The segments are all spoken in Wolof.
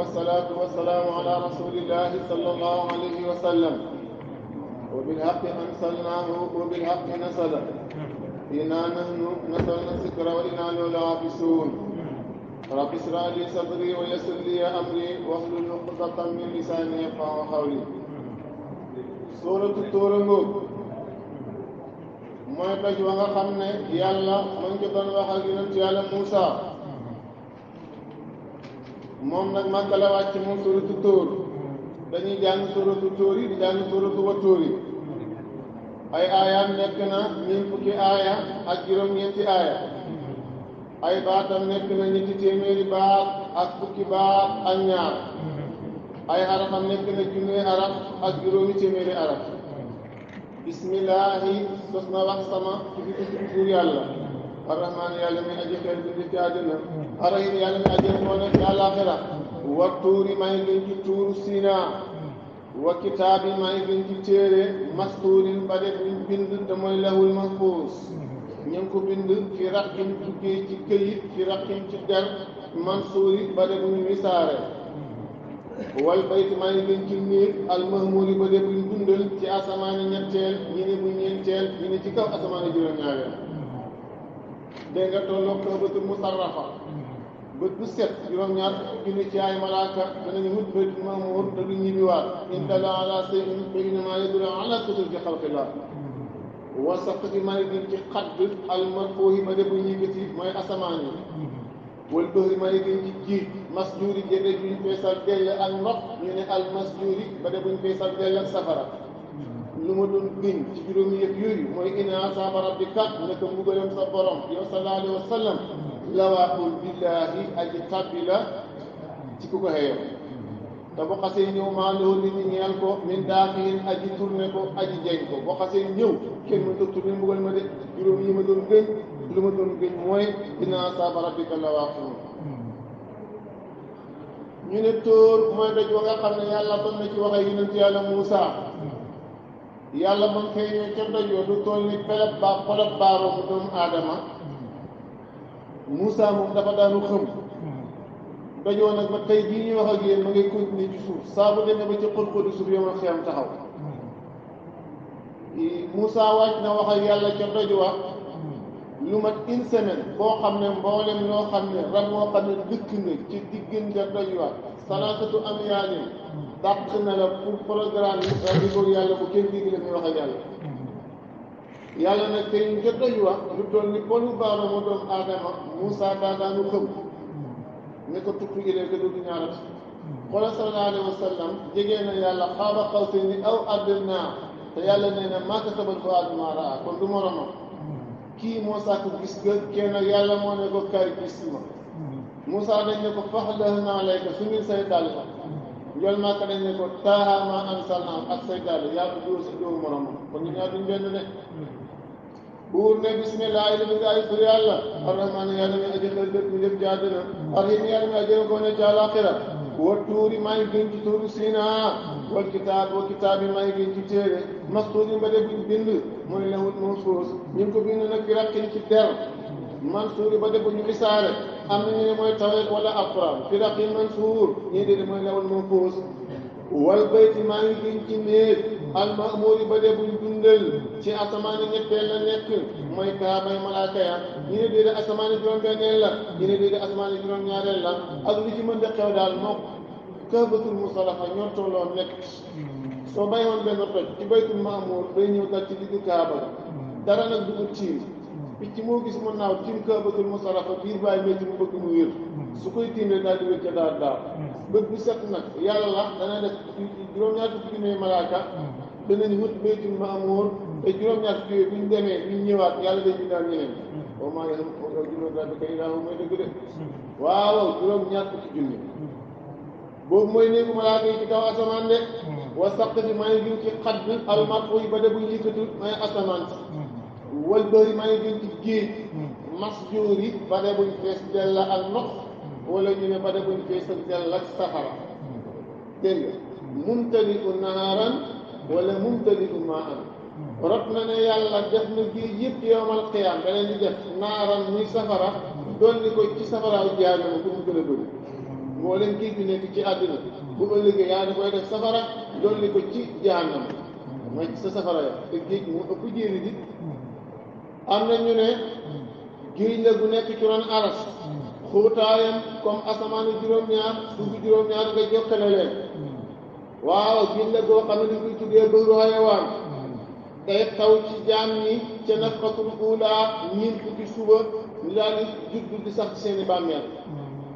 والصلاة والسلام على رسول الله صلى الله عليه وسلم وبالحق أنزلناه وبالحق نزل إنا نحن نزلنا الذكر وإنا له لحافظون رب اشرح لي صدري ويسر لي أمري واحلل عقدة من لساني يفقهوا قولي suuratu Tuur ngoog mooy doj wa nga xam ne yàlla mu ngi doon wax ak yonent yàlla Muusa moom nag Makka la wàcc moom suuratu Tuur dañuy jàng suuratu Tuur yi di jàng suuratu wa Tuur yi ay aayaam nekk na ñeent fukki aaya ak juróom-ñeenti aaya ay baatam nekk na ñetti téeméeri baat ak fukki baat ak ñaar ay arafam nekk na junne araf ak juróomi téeméeri araf bismillahi sos na wax sama ci buur yàlla arrahmaan yàlla mi aji xel bi ci àddina arrahim yàlla mi aji moone ci àllaaxira wa tuuri may gën ci tuuru Sina wa kitaabi may gën ci téere mastuurin ba def ñu bind te mooy lahul mahfuus ñu ngi ko bind fi raqim tukkee ci këyit fi raqim ci der mansuuri ba def ñu wisaare wal bayt maa ngi gën ci néeg almahmuuri ba dee buñ dundal ci asamaani ñetteel ñi ne bu ñeenteel ñi ne ci kaw asamaani juróom-ñaareel dégg nga tolloo kaabatul musarrafa bët bu set juróom-ñaar junni ci ay malaaka danañu wut baytul mahmuur te du ñibbiwaat in dalla ala shay'in fa innamaa yadullu ala qudrati xalqillah wa saqfi maa ngi gën ci xadd almarfuuhi ba dee buñ yëkkati mooy asamaan yi wal bëri may gën ci jiit masjuuri jëde buñ feesal dell ak ndox ñu ne al masjuuri ba de buñ feesal dell ak safara lu ma doon gën ci juróomi yëpp yooyu mooy inna azaaba rabbika naka mbugalam sa borom yow sallallahu alayhi wa sallam lawaaqul billaahi aji tabbi la ci ku ko xeeyo te bu xasee ñëw maa loo nit ñi ñeel ko min daaxiin aji tourné ko aji jeñ ko bu xasee ñëw kenn mën ta tourné mbugal ma de juróom yi ma doon gën lu ma doon gën mooy inna azaaba rabbika lawaaqul ñu ne Tóor mooy doj wa nga xam ne yàlla doon na ci wax ak yonent yàlla Muusa yàlla man feeñoo ca doj wa du toll ni peleb ba xolab baaroomu doomu aadama Muusa moom dafa daanu xëm doj wa nag ba tey bii ñuy wax ak yéen ma ngay continuer ci suuf saa bu demee ba ci xol-xoli suuf yomal xiyam taxaw Muusa wàcc na wax ak yàlla ca doj wa lu mat une semaine boo xam ne mboolem ñoo xam ne rab moo xam ne dëkk nga ci diggante doj wa salaasatu amyaalin dàq na la pour programme yi di ko yàlla bu kenn dégg la muy wax ak yàlla yàlla nag tey nga doj wa lu toll ni polu baaroomu doomu aadama Muusa daanu xëm ne ko tukki ilee ko dootu ñaarat xoolal sallallahu alayhi wa sallam jegee na yàlla xaaba xawsayni aw adnaa te yàlla nee na maa kasaba fuaadu maa raa kon du moromam kii moo sàkk gis nga kenn yàlla moo ne ko kay gis ma Moussa dañ ne ko faxlahnaa alayka sumil say dàll njol Màkka dañ ne ko taaha maa anzalnaa ak say dàll yàlla dóor si dóor moromam kon ñu ñaar duñ benn de buur ne bismillaahi li nga ay tur yàlla arrahmaan yàlla mi aji xel lépp ñu lépp ci àddina arhiim yàlla mi aji ko ne ci àllaaxira wa tuuri maa ngi gën ci tuuru Sinaa wal kitaab yi maa ngi gën ci téere mastuurin ba def bind mooy lawhul mahfuus ñu ngi ko bind nag bi raqin ci der mansuuri ba def ñu wisaare am na ñu ne mooy tawreet wala alxuraan fi raqin mansuur ñii de mooy lawhul mahfuus wal bayti maa ngi gën ci néeg al ma'muuri ba def buñ dundal ci asamaani ñetteel la nekk mooy kaabay malaaka ya ñu ne déedéet asamaani juróom-benneel la ñu ne déedéet asamaani juróom-ñaareel la ak lu ci mën de xew daal moo kaabatul musarrafa ñoo tolloo nekk soo bàyyi woon benn toj ci baytul ma'muur day ñëw dal ci diggu kaaba la dara nag dugul tiim picc moo gis mu naaw tiim kaabatul musarrafa biir bàyyi métti mu bëgg mu wér su koy tiim rek daal di wér ca daal bët bu set nag yàlla la dana def juróom-ñaar fukki junne malaaka danañ wut baytul ma'muur te juróom-ñaar fukki yooyu bu ñu demee bu ñu ñëwaat yàlla dañuy daan ñeneen wa maa ya'lamu junuuda rabbika illaa huwa mooy dëgg de waaw juróom-ñaar fukki junne boobu mooy néegu malaaka yi ci kaw asamaan de wa saqfi maa ngi gën ci xadd al-marfuu'i ba de bu ñu yëkkatu may asamaan si wal bahri maa ngi gën ci géej masjuuri ba de buñ fees dell ak ndox wala ñu ne ba de buñ fees dell ak safara dégg nga mumtali'u naaran wala mumtali'u maa'an rot na ne yàlla def na géej yëpp yawmal qiyaam da leen di def naaran muy safara dolli ko ci safaraaw jaanama pour mu gën a bëri moo leen kii fi nekk ci àdduna bu ëllëgee yaa da koy def safara dolli ko ci jahannam mooy ci sa safara ya te géej mu ëpp jéeri ji am na ñu ne géej la gu nekk ci ron aras xuutaayam comme asamaanu juróom-ñaar suufu juróom-ñaar nga jokkale leen waaw géej la goo xam ne dañ koy tuddee bëru xayawaan day taw ci jaam ñi ca nafxatul uulaa ñiin fukki suba ñu daal di juddu di sax ci seeni bàmmeel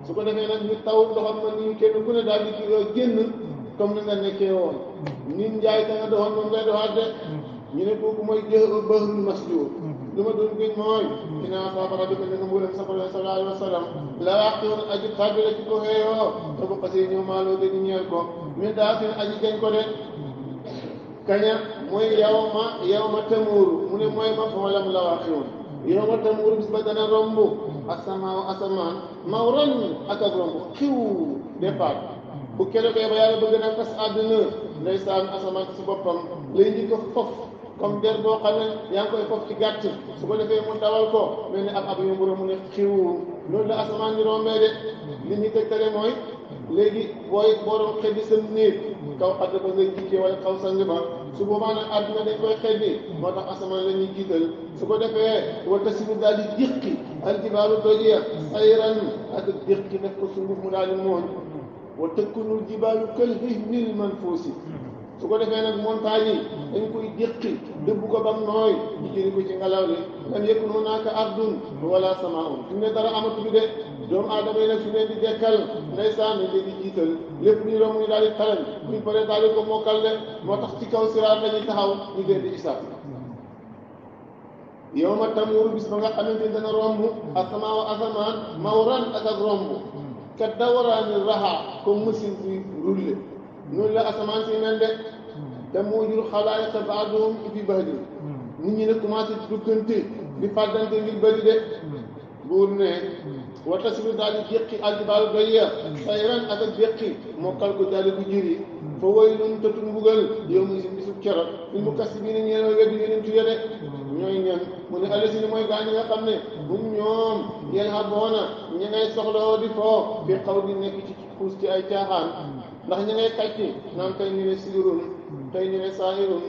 su ko defee nag ñu taw ndoxam ma nii kenn ku ne daal di génn comme ni nga nekkee woon nit njaay ka nga doxoon moom ngay doxaat de ñu ne kooku mooy bahrul masjuur li ma doon gëj mooy dinaa saafara bi ko ne nga mbuulam sallallahu alayhi wa sallam la waaqiwoon aji xaddi la ci ko xeeyoo te bu xasee ñëw maaloo de di ñeel ko min daa seen aji gañ ko de kaña mooy yawma tamuuru mu ne mooy ma foolam la waaqiwoon yawma tamuuru bis ba dana romb asamaan mawran ak romb xiw départ bu keroogee ba yàlla bëgg na tas àdduna ndeysaan asamaan si boppam lay njëkk a fof comme der boo xam ne yaa ngi koy fof ci gàtt su ko defee mu dawal ko mel ni ab yómburo mu ne xiw loolu la asamaan di rombee de li ñu tegtale mooy léegi boo doon xeddi sa néeg kaw xadd ba ngay jikkee wala kaw sang ba su boobaa nag àdduna dañ koy xeddi moo tax asamaan la ñuy jiital su ko defee wa tasiru daal di jéqi aljibaalu dojee sayran ak jéqi def ko sunguf mu daal di mooñ wa takkunul jibaalu kal hihnil manfuusi su ko defee nag montagne yi dañ koy jéqi dëbb ko bam nooy ñu jëri ko ci ngelaw li lam yakun hunaaka ardun wala samaa'un fi mu ne dara amatu bi de doomu aadama yi nag su leen di dekkal ndeysaan dañ leen di jiital lépp luy romb ñu daal di xalan buñ paree daal di ko mokkal de moo tax ci kaw siraat lañuy taxaw ñu leen di isaab yow ma tamuuru bis ba nga xamante ni dana romb asamaan mawran ak romb ka dawaraani raxa comme machine bi roulé noonu la asamaan si mel de te moo jur xalaayiq ba'duhum fi ba'din nit ñi ne commencé duggante di fàddante ngir bëri de buur ne wa tasiru daal di jéqi aljibaalu dayya sayran ak jéqi mokkal ko daal di ko jëri fa waylun tëtu mbugal yow mi si bisub keroog li mu kas bi ne ñeen a weddi yeneen tuye de ñooy ñan mu ne alasi ni mooy gaa ñi nga xam ne hum ñoom yel ha boona ñi ngay soxlawoo di foo fi xaw di nekk ci xuus ci ay caaxaan ndax ñi ngay kàcci naan tey ñu ne siirun tey ñu ne saahirun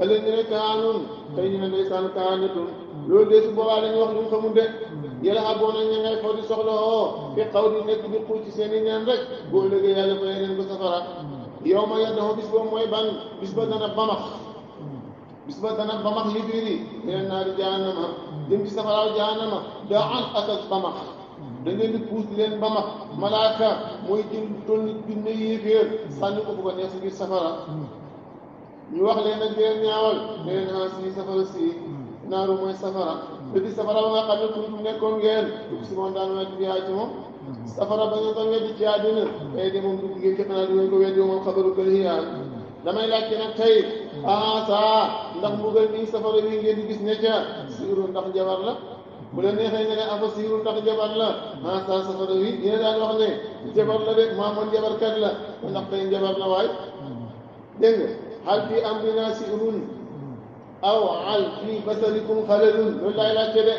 ëllëg ñu ne kaanun tey ñu ne ndeysaan kaanatun loolu de su boobaa dañuy wax lu mu xamul de yàlla aboon na ña ngay foo di soxla oo fi xaw di nekk di xuus ci seen i neen rek boo ëllëgee yàlla fay leen ko safara yow ma yaddahu bis boobu mooy ban bis ba dana bamax yi biir yi yeneen naari jahannama jëm ci safaraaw jahannama daa an ak bamax da ngeen di puus di leen bamax malaaka mooy jël toll nit junne yéeféer sànni ko fu ko neex si biir safara ñu wax leen nag di leen ñaawal ne leen xaas si safara si naaru mooy safara te di safara ba nga xam ne pour nekkoon ngeen dugg si moom daan weddi yaay ci moom safara ba ngeen ko weddi ci àddina tey de moom dugg ngeen ci xanaa di ngeen ko weddi moom xabaru kër hiyaan damay laajte nag tey saa ndax mbugal nii safara bii ngeen di gis ne ca siiru ndax jabar la bu la neexee nga ne afa siiru ndax jabar la saa safara wi dina daan wax ne jabar la de maamoon jabarkat la ndax tey jabar la waay dégg nga hal fi amrina siirun aw al fii basarikum xalalun loolu laay laajte de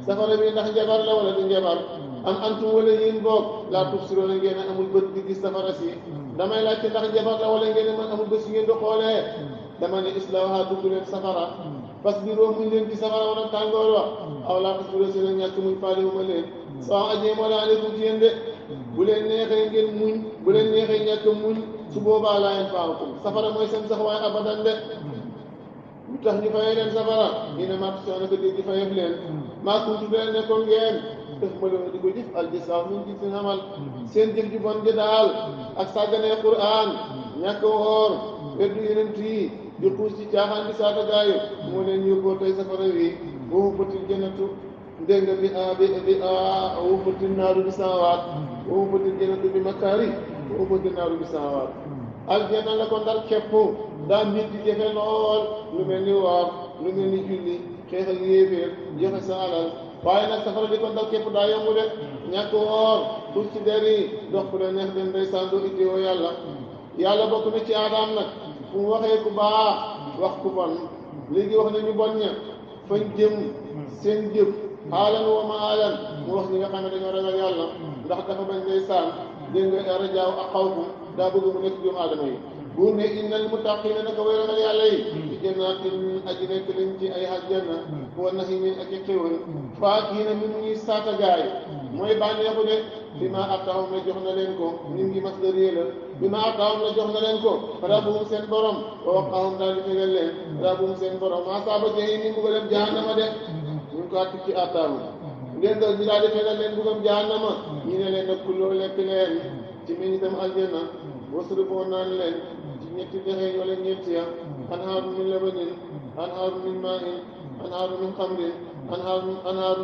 safara bi ndax njabar la wala du njabar am antum wala yéen boog laa tubsiroona ngeen amul bët di gis safara si damay laajte ndax njabar la wala ngeen man amul bët si ngeen di xoolee dama ne islaaha dugg leen safara parce que roo muñ leen ci safara wala tàngoor wa aw laa tasbiroo si leen ñàkk muñ faalewuma leen soo ajee moo la aleykum ci yéen de bu leen neexee ngeen muñ bu leen neexee ñàkk muñ su boobaa laa yeen faakum safara mooy seen sax waaye abadan de lu tax ñu fayee leen safara ñu ne maa soxna ko dégg fayee leen maa kuntu leen nekkoon ngeen def ma leen di ko jëf aljazaa min jinsil amal seen jëf ju bon ji daal ak sàgganee Qur'an ñàkk woor weddu yenent yi di xuus ci caaxaan di saata gaayu moo leen yóbboo tey safara wi boobu bëtil jënatu dégg nga bi boobu bëtil naaru bi saawaat boobu bëtil jënatu bi makkaari boobu bëtil naaru bi saawaat aljanna la ko ndar képp daa nit di jafe lool lu mel ni woor lu mel ni julli xeex ak yéeféer joxe sa alal waaye nag safara di ko ndar képp daa yomb de ñàkk woor pour ci der yi dox ku la neex dem ndeysaan doo itteewoo yàlla bokk na ci aadaam nag fu mu waxee ku baax wax ku bon léegi wax nañu bon ña fañ jëm seen jëf xaalan wa ma aalan mu wax ñi nga xam ne dañoo ragal yàlla ndax dafa bañ ndeysaan dégg nga rajaaw ak xawfu daa bëgg mu nekk doomu aadama yi buur ne innal muttaqina naka way ragal yàlla yi ci jannaatin aji nekk lañ ci ay aljanna wa nahimin ak i xéwal faakiina min ñuy saata gaay mooy bànneexu de bi ma ataawum la jox na leen ko nim ngi masdariya la bi ma ataawum la jox na leen ko rabbuhum seen borom wa waqaahum daal di fegal leen rabbuhum seen borom maa saaba jahim ni mbugalem jahannama de ñu ko àtt ci ataawum ngeen nga ñu daal di fegal leen mbugalem jahannama ñu ne leen nag kulloo lekk leen ci meññitam aljanna wasriboo naan leen ci ñetti dexee wala ñeenti ya anhaaru min labanin anhaaru min maa'in anhaaru min xamrin anhaaru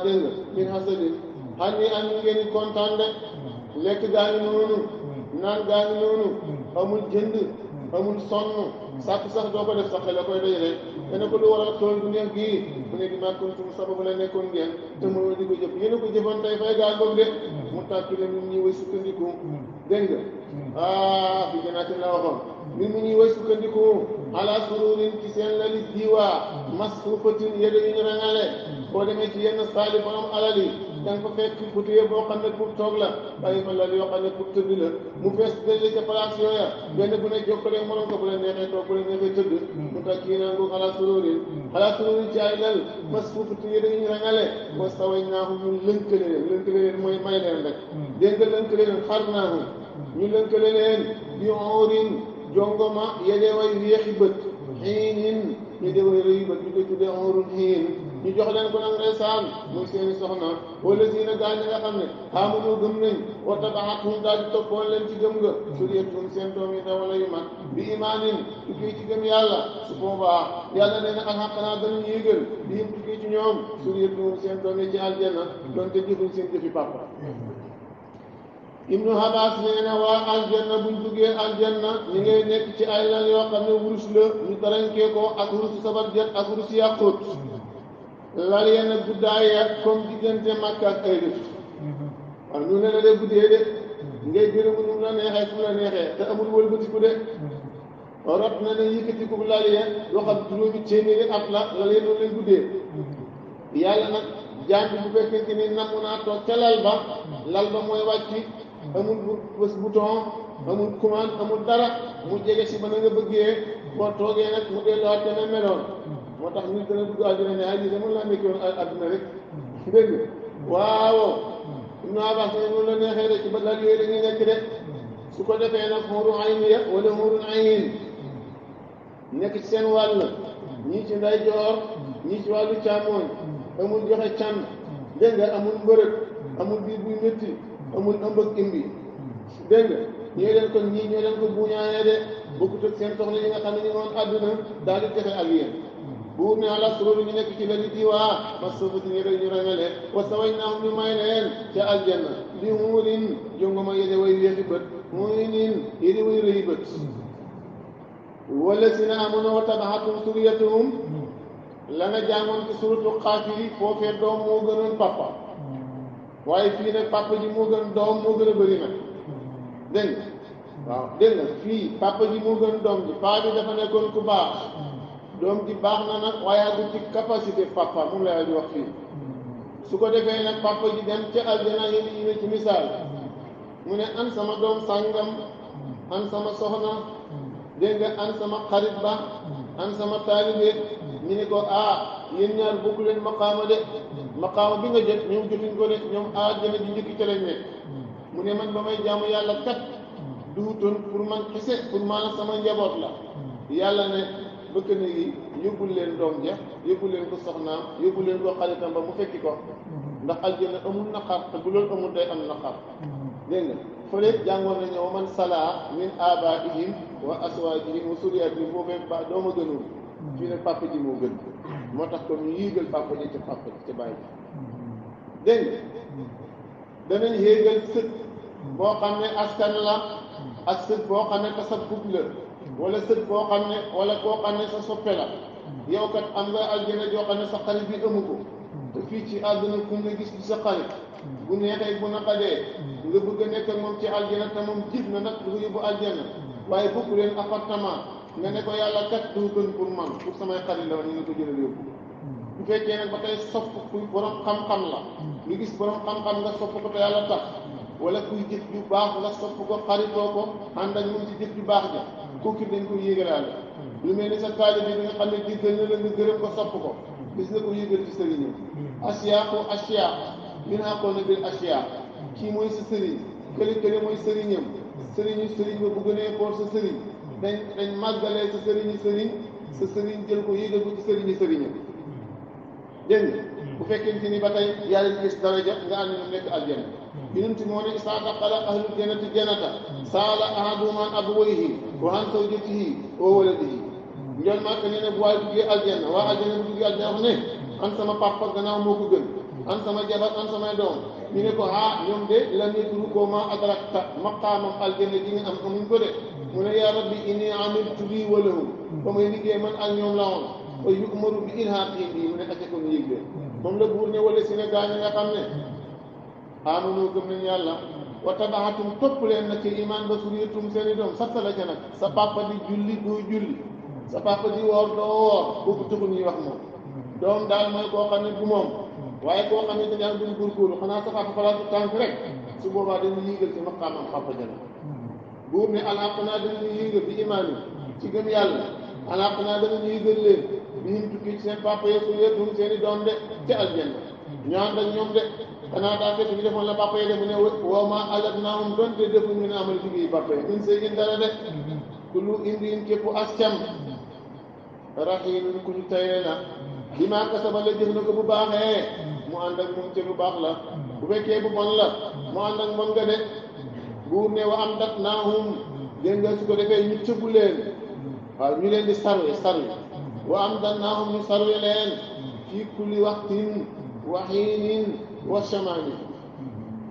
dégg nga min hasadin xan ni am ngeen di kontaan de lekk gaa ngi noonu naan gaa ngi noonu amul jënd amul sonn sàkk sax doo ko def sax la koy dajale dana ko lu waral tool bu neex gii mu ne di màkkuntum sababu la nekkoon ngeen te mënoo di ko jëf yéen a ko jëfoon tey fay gaa ngoog de mu tàkki leen ñun ñuy way sukkandiku dégg nga fi janaatin la waxoon ñun mu ñuy way sukkandiku ala sururin ci seen lali diiwaa masfuufatin yére yu ñu rangale boo demee ci yenn saali borom alal yi da nga fa fekk bouteille boo xam ne pour toog la bàyyi fa lal yoo xam ne pour tëdd la mu fees dëgg ca place yooya benn bu ne jokkale morom ko bu la neexee toog bu la neexee tëdd mu tax kii naa ngoog ala sururin ci ay lal masfuufatin yére yu ñu rangale wa saway naahu ñu lënkale leen mooy may leen rek dégg nga lënkale leen xar naahu ñu lënkale leen bi oorin jongoma yede way weexi bët xiinin yede way rëyi bët ñu koy tuddee oorun xiin ñu jox leen ko nag ndeysaan muy seeni soxna wala si na gaañ nga xam ne xaamunoo gëm nañ wa tabaxathum daal di toppoon leen ci gëm nga suriyatuhum seen doom yi ndaw wala yu mag bi imaanin tukkee ci gëm yàlla su boobaa yàlla nee na alxaqanaa danañ yéegal biim tukkee ci ñoom suriyatuhum seen doom yi ci aljanna doonte jëfuñ seen jëfi papa Ibnu Abbas nee na waa aljanna buñ duggee aljanna ñi ngay nekk ci ay lal yoo xam ne wurus la ñu tarankee ko ak wurusu sabarjat ak wurusu yàqut lal yenn guddaay ya comme diggante Makka ak ay dëkk waaw ñu ne la de guddee de ngay gërëmu nu la neexee fu la neexee te amul wëlbatiku de rot na ne yëkkatiku lal ya loo xam juróomi téeméeri at la lal ya noonu lañ guddee yàlla nag jaam bi bu fekkente ni namu naa toog ca lal ba mooy wàcc amul bés bouton amul commande amul dara mu jege si ba na nga bëggee boo toogee nag mu delluwaat te na meloon moo tax nit dana dugg àdduna ne ay lii dama la nekkee woon àdduna rek dégg waaw Ibnu Abbas ne noonu la neexee rek ci ba lal yooyu dañuy nekk de su ko defee nag xuurun ayn ya wala xuurun ayn nekk ci seen wàll ñii ci ndeyjoor ñii ci wàllu càmmooñ amul joxe can dégg nga amul mbërëg amul biir buy métti amul ëmb ak imbi dégg nga ñoo leen ko ñii ñoo leen ko buñaanee de bokkut ak seen soxla yi nga xam ne ñu ngoon àdduna daal di texe ak yéen buur ne ala sururi ñu nekk ci la di diiwaa masfuufatin yére ñu rangale wa sawaynahum ñu may leen ca aljanna bi huurin jongoma yede way weexi bët mu'minin yede way rëyi bët wala si na amoon wa tabaxatum suriyatuhum la nga jàngoon ci suratu Xaafiri foofee doom moo gënoon papa waaye fii nag papa ji moo gën doom moo gën a bëri nag dégg nga waaw dégg nga fii papa ji moo gën doom ji paa bi dafa nekkoon ku baax doom ji baax na nag waaye àggul ci capacité papa moom la di wax fii su ko defee nag papa ji dem ca aljana yi ne ci misaal mu ne an sama doom sàngam an sama soxna dégg nga an sama xarit ba an sama taalibe ñu ne ko yéen ñaar bokku leen maqaama de maqaama bi nga jot ñoom jotuñ ko de ñoom aljana ji njëkk ca lañ nekk mu ne man ba may jaamu yàlla kat duutoon pour man kese pour maanaam sama njaboot la yàlla ne bëgg na yi yóbbul leen doom ja yóbbul leen ko soxnaam yóbbul leen ko xaritam ba mu fekki ko ndax aljana amul naqar te bu loolu amul day am naqar dégg nga fële jàngoon nañu wa man salaa min abaihim wa aswaajihim wa suriyatihim foofee ba dooma gënul fii nag papa ji moo gën moo tax comme ñu yéegal papa ji ca papa ji ca bàyyi ji dégg nga danañ yéegal sët boo xam ne askan la ak sët boo xam ne tasabbub la wala sët boo xam ne wala koo xam ne sa soppe la yow kat am nga aljana joo xam ne sa xarit bi amu ko te fii ci àdduna ku nga gis ci sa xarit bu neexee bu naqadee nga bëgg a nekk ak moom ci aljana te moom jib na nag du ko yóbbu aljana waaye bokk leen appartement nga ne ko yàlla kat du gën pour man pour samay xarit la ñu ne ko jëlal yóbbu bu fekkee nag ba tey sopp kuy borom xam-xam la nga gis borom xam-xam nga sopp ko te yàlla tax wala kuy jëf ju baax nga sopp ko xaritoo ko ànd ak moom ci jëf ju baax ja kooku dañ ko yéegalaale lu mel ni sa taalibe bi nga xam ne diggal na la nga gërëm ko sopp ko gis nga ko yéegal ci sëriñam asiyaaku asiyaa minhaa qawlan bil asiyaa kii mooy sa sëriñ kële mooy sëriñam sëriñ ba bu gënee koor sa sëriñ dañ màggalee sa sëriñ jël ko yéegal ko ci sëriñam dégg nga bu fekkente ni ba tey yàlla gis daraja nga ànd ñu nekk aljanna yonent moo ne isaa daqala ahlul jannati jannata saala ahaduhum an abawayhi wa an zawjatihi wa waladihi njool maa nee na bu waay duggee aljanna waa aljanna bu duggee aljanna wax ne an sama papa gannaaw moo ko gën an sama jabar an samay doom ñu ne ko ñoom de lam yadruku ma adrakta maqaamam aljanna gi nga am amuñ ko de mu ne yaa rabbi inni amiltu lii wa lahum ba may liggéey man ak ñoom la woon wa yu'maru bi ilhaaqi bii mu ne acca ko ñu yëg leen moom la buur ne wala Sénégal ñi nga xam ne amanu gëm nañ yàlla wa tabaxatum topp leen nag ci iman ba suriyatum seen i doom satta la ca nag sa papa di julli doo julli sa papa di woor doo woor kooku taxul ñuy wax moom doom daal mooy koo xam ne bu moom waaye koo xam ne dañu am duñ góorgóorlu xanaa sa papa palaatu tànk rek su boobaa dañu yéegal ci maqaamam papa jana buur ne alaqnaa dañu yéegal bi imaan yi ci gëm yàlla alaqnaa dañu yéegal leen bi ñu tukki ci seen papa yi suriyatum seen i doom de ca aljanna ñaan dañ ñoom de xanaa daa fekk ñu defoon la papa yi de mu ne woo ma alatnaahum donte defuñu ne amal liggéey papa yi min sey in dara de ku lu indi in képp ascam raxiinun ku ñu tayee na bi maa kasaba la jëf na ko bu baaxee mu ànd ak moom ca lu baax la bu fekkee bu bon la mu ànd ak bon nga de buur ne wa am dat naahum dégg nga su ko defee ñu cëbbu leen waaw ñu leen di sarwe wa am dat naahum ñu sarwe leen fii kulli waxtin wa xiinin wa samaani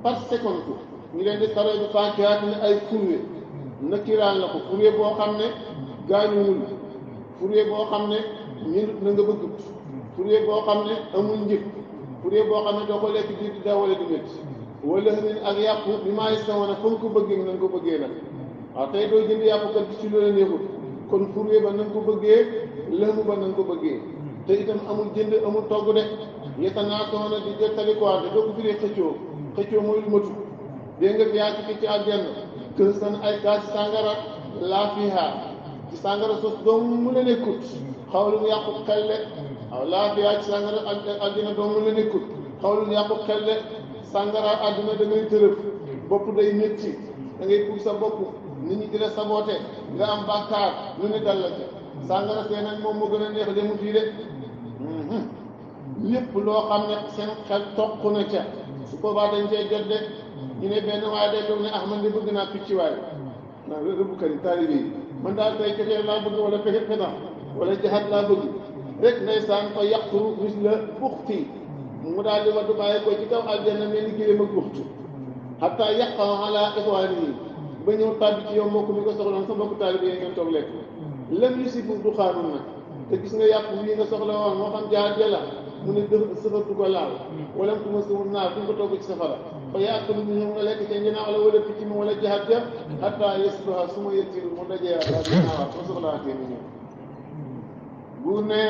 par seconde ñu leen di sarwe bi faakihaat ne ay furwe nakiraan la ko furwe boo xam ne gaañuwul furwe boo xam ne ñëndut na nga bëggut furwe boo xam ne amul njëg furwe boo xam ne doo ko lekk di dawale du métti wala nin ak yàpp bi maa yi sama nag fa nga ko bëggee na nga ko bëggee nag waaw tey doo jënd yàpp kat ci loola neexut kon furwe ba na nga ko bëggee lëmu ba na nga ko bëggee te itam amul jënd amul togg de yetta naa soona di jottali quoi te doo ko firee xëccoo mooy lu matu dégg nga fiyaa ci aljanna kër san ay kaas sàngara laa fiha ci sàngara sos doom mu la nekkut xawlun yàqu xelle waaw laa fiha ci sàngara aljanna doom mu la nekkut xawlun yàqu xelle sàngara àdduna da ngay tërëf bopp day métti da ngay puug sa bopp nit ñi di la saboote nga am bàkkaar lu ne dal la ca sàngara see nag moom moo gën a neex demu fii de lépp loo xam ne seen xel toq na ca su boobaa dañ cee jot de ñu ne benn waaye day toog ne man de bëgg naa picc waay naa rëbbkat yi taalibe yi man daal tey kefee laa bëgg wala fetax wala jaxat laa bëgg rek ndeysaan fa yaqturu misla buxti mu daal di waddu bàyyi ko ci kaw aljanna mel ni giléem ak buxtu xataa yaqa ala ixwaanihi ba ñëw tàbbi ci yow mbokk mi ko soxloon sa mbokk taalibe yi ngeen toog lekk lam yu si du xaanun nag te gis nga yàpp wii nga soxla woon moo xam jaat la mu ne safar du ko laal wala mu ko mën naar du ko togg ci safara fa yaakaar ni ñëw nga lekk ca ngenaaw la wala picc mi wala jaxat ja xataa yasluha su ma yettilu mu dajee daal di naawaat ba soxlaatee mu ñëw buur ne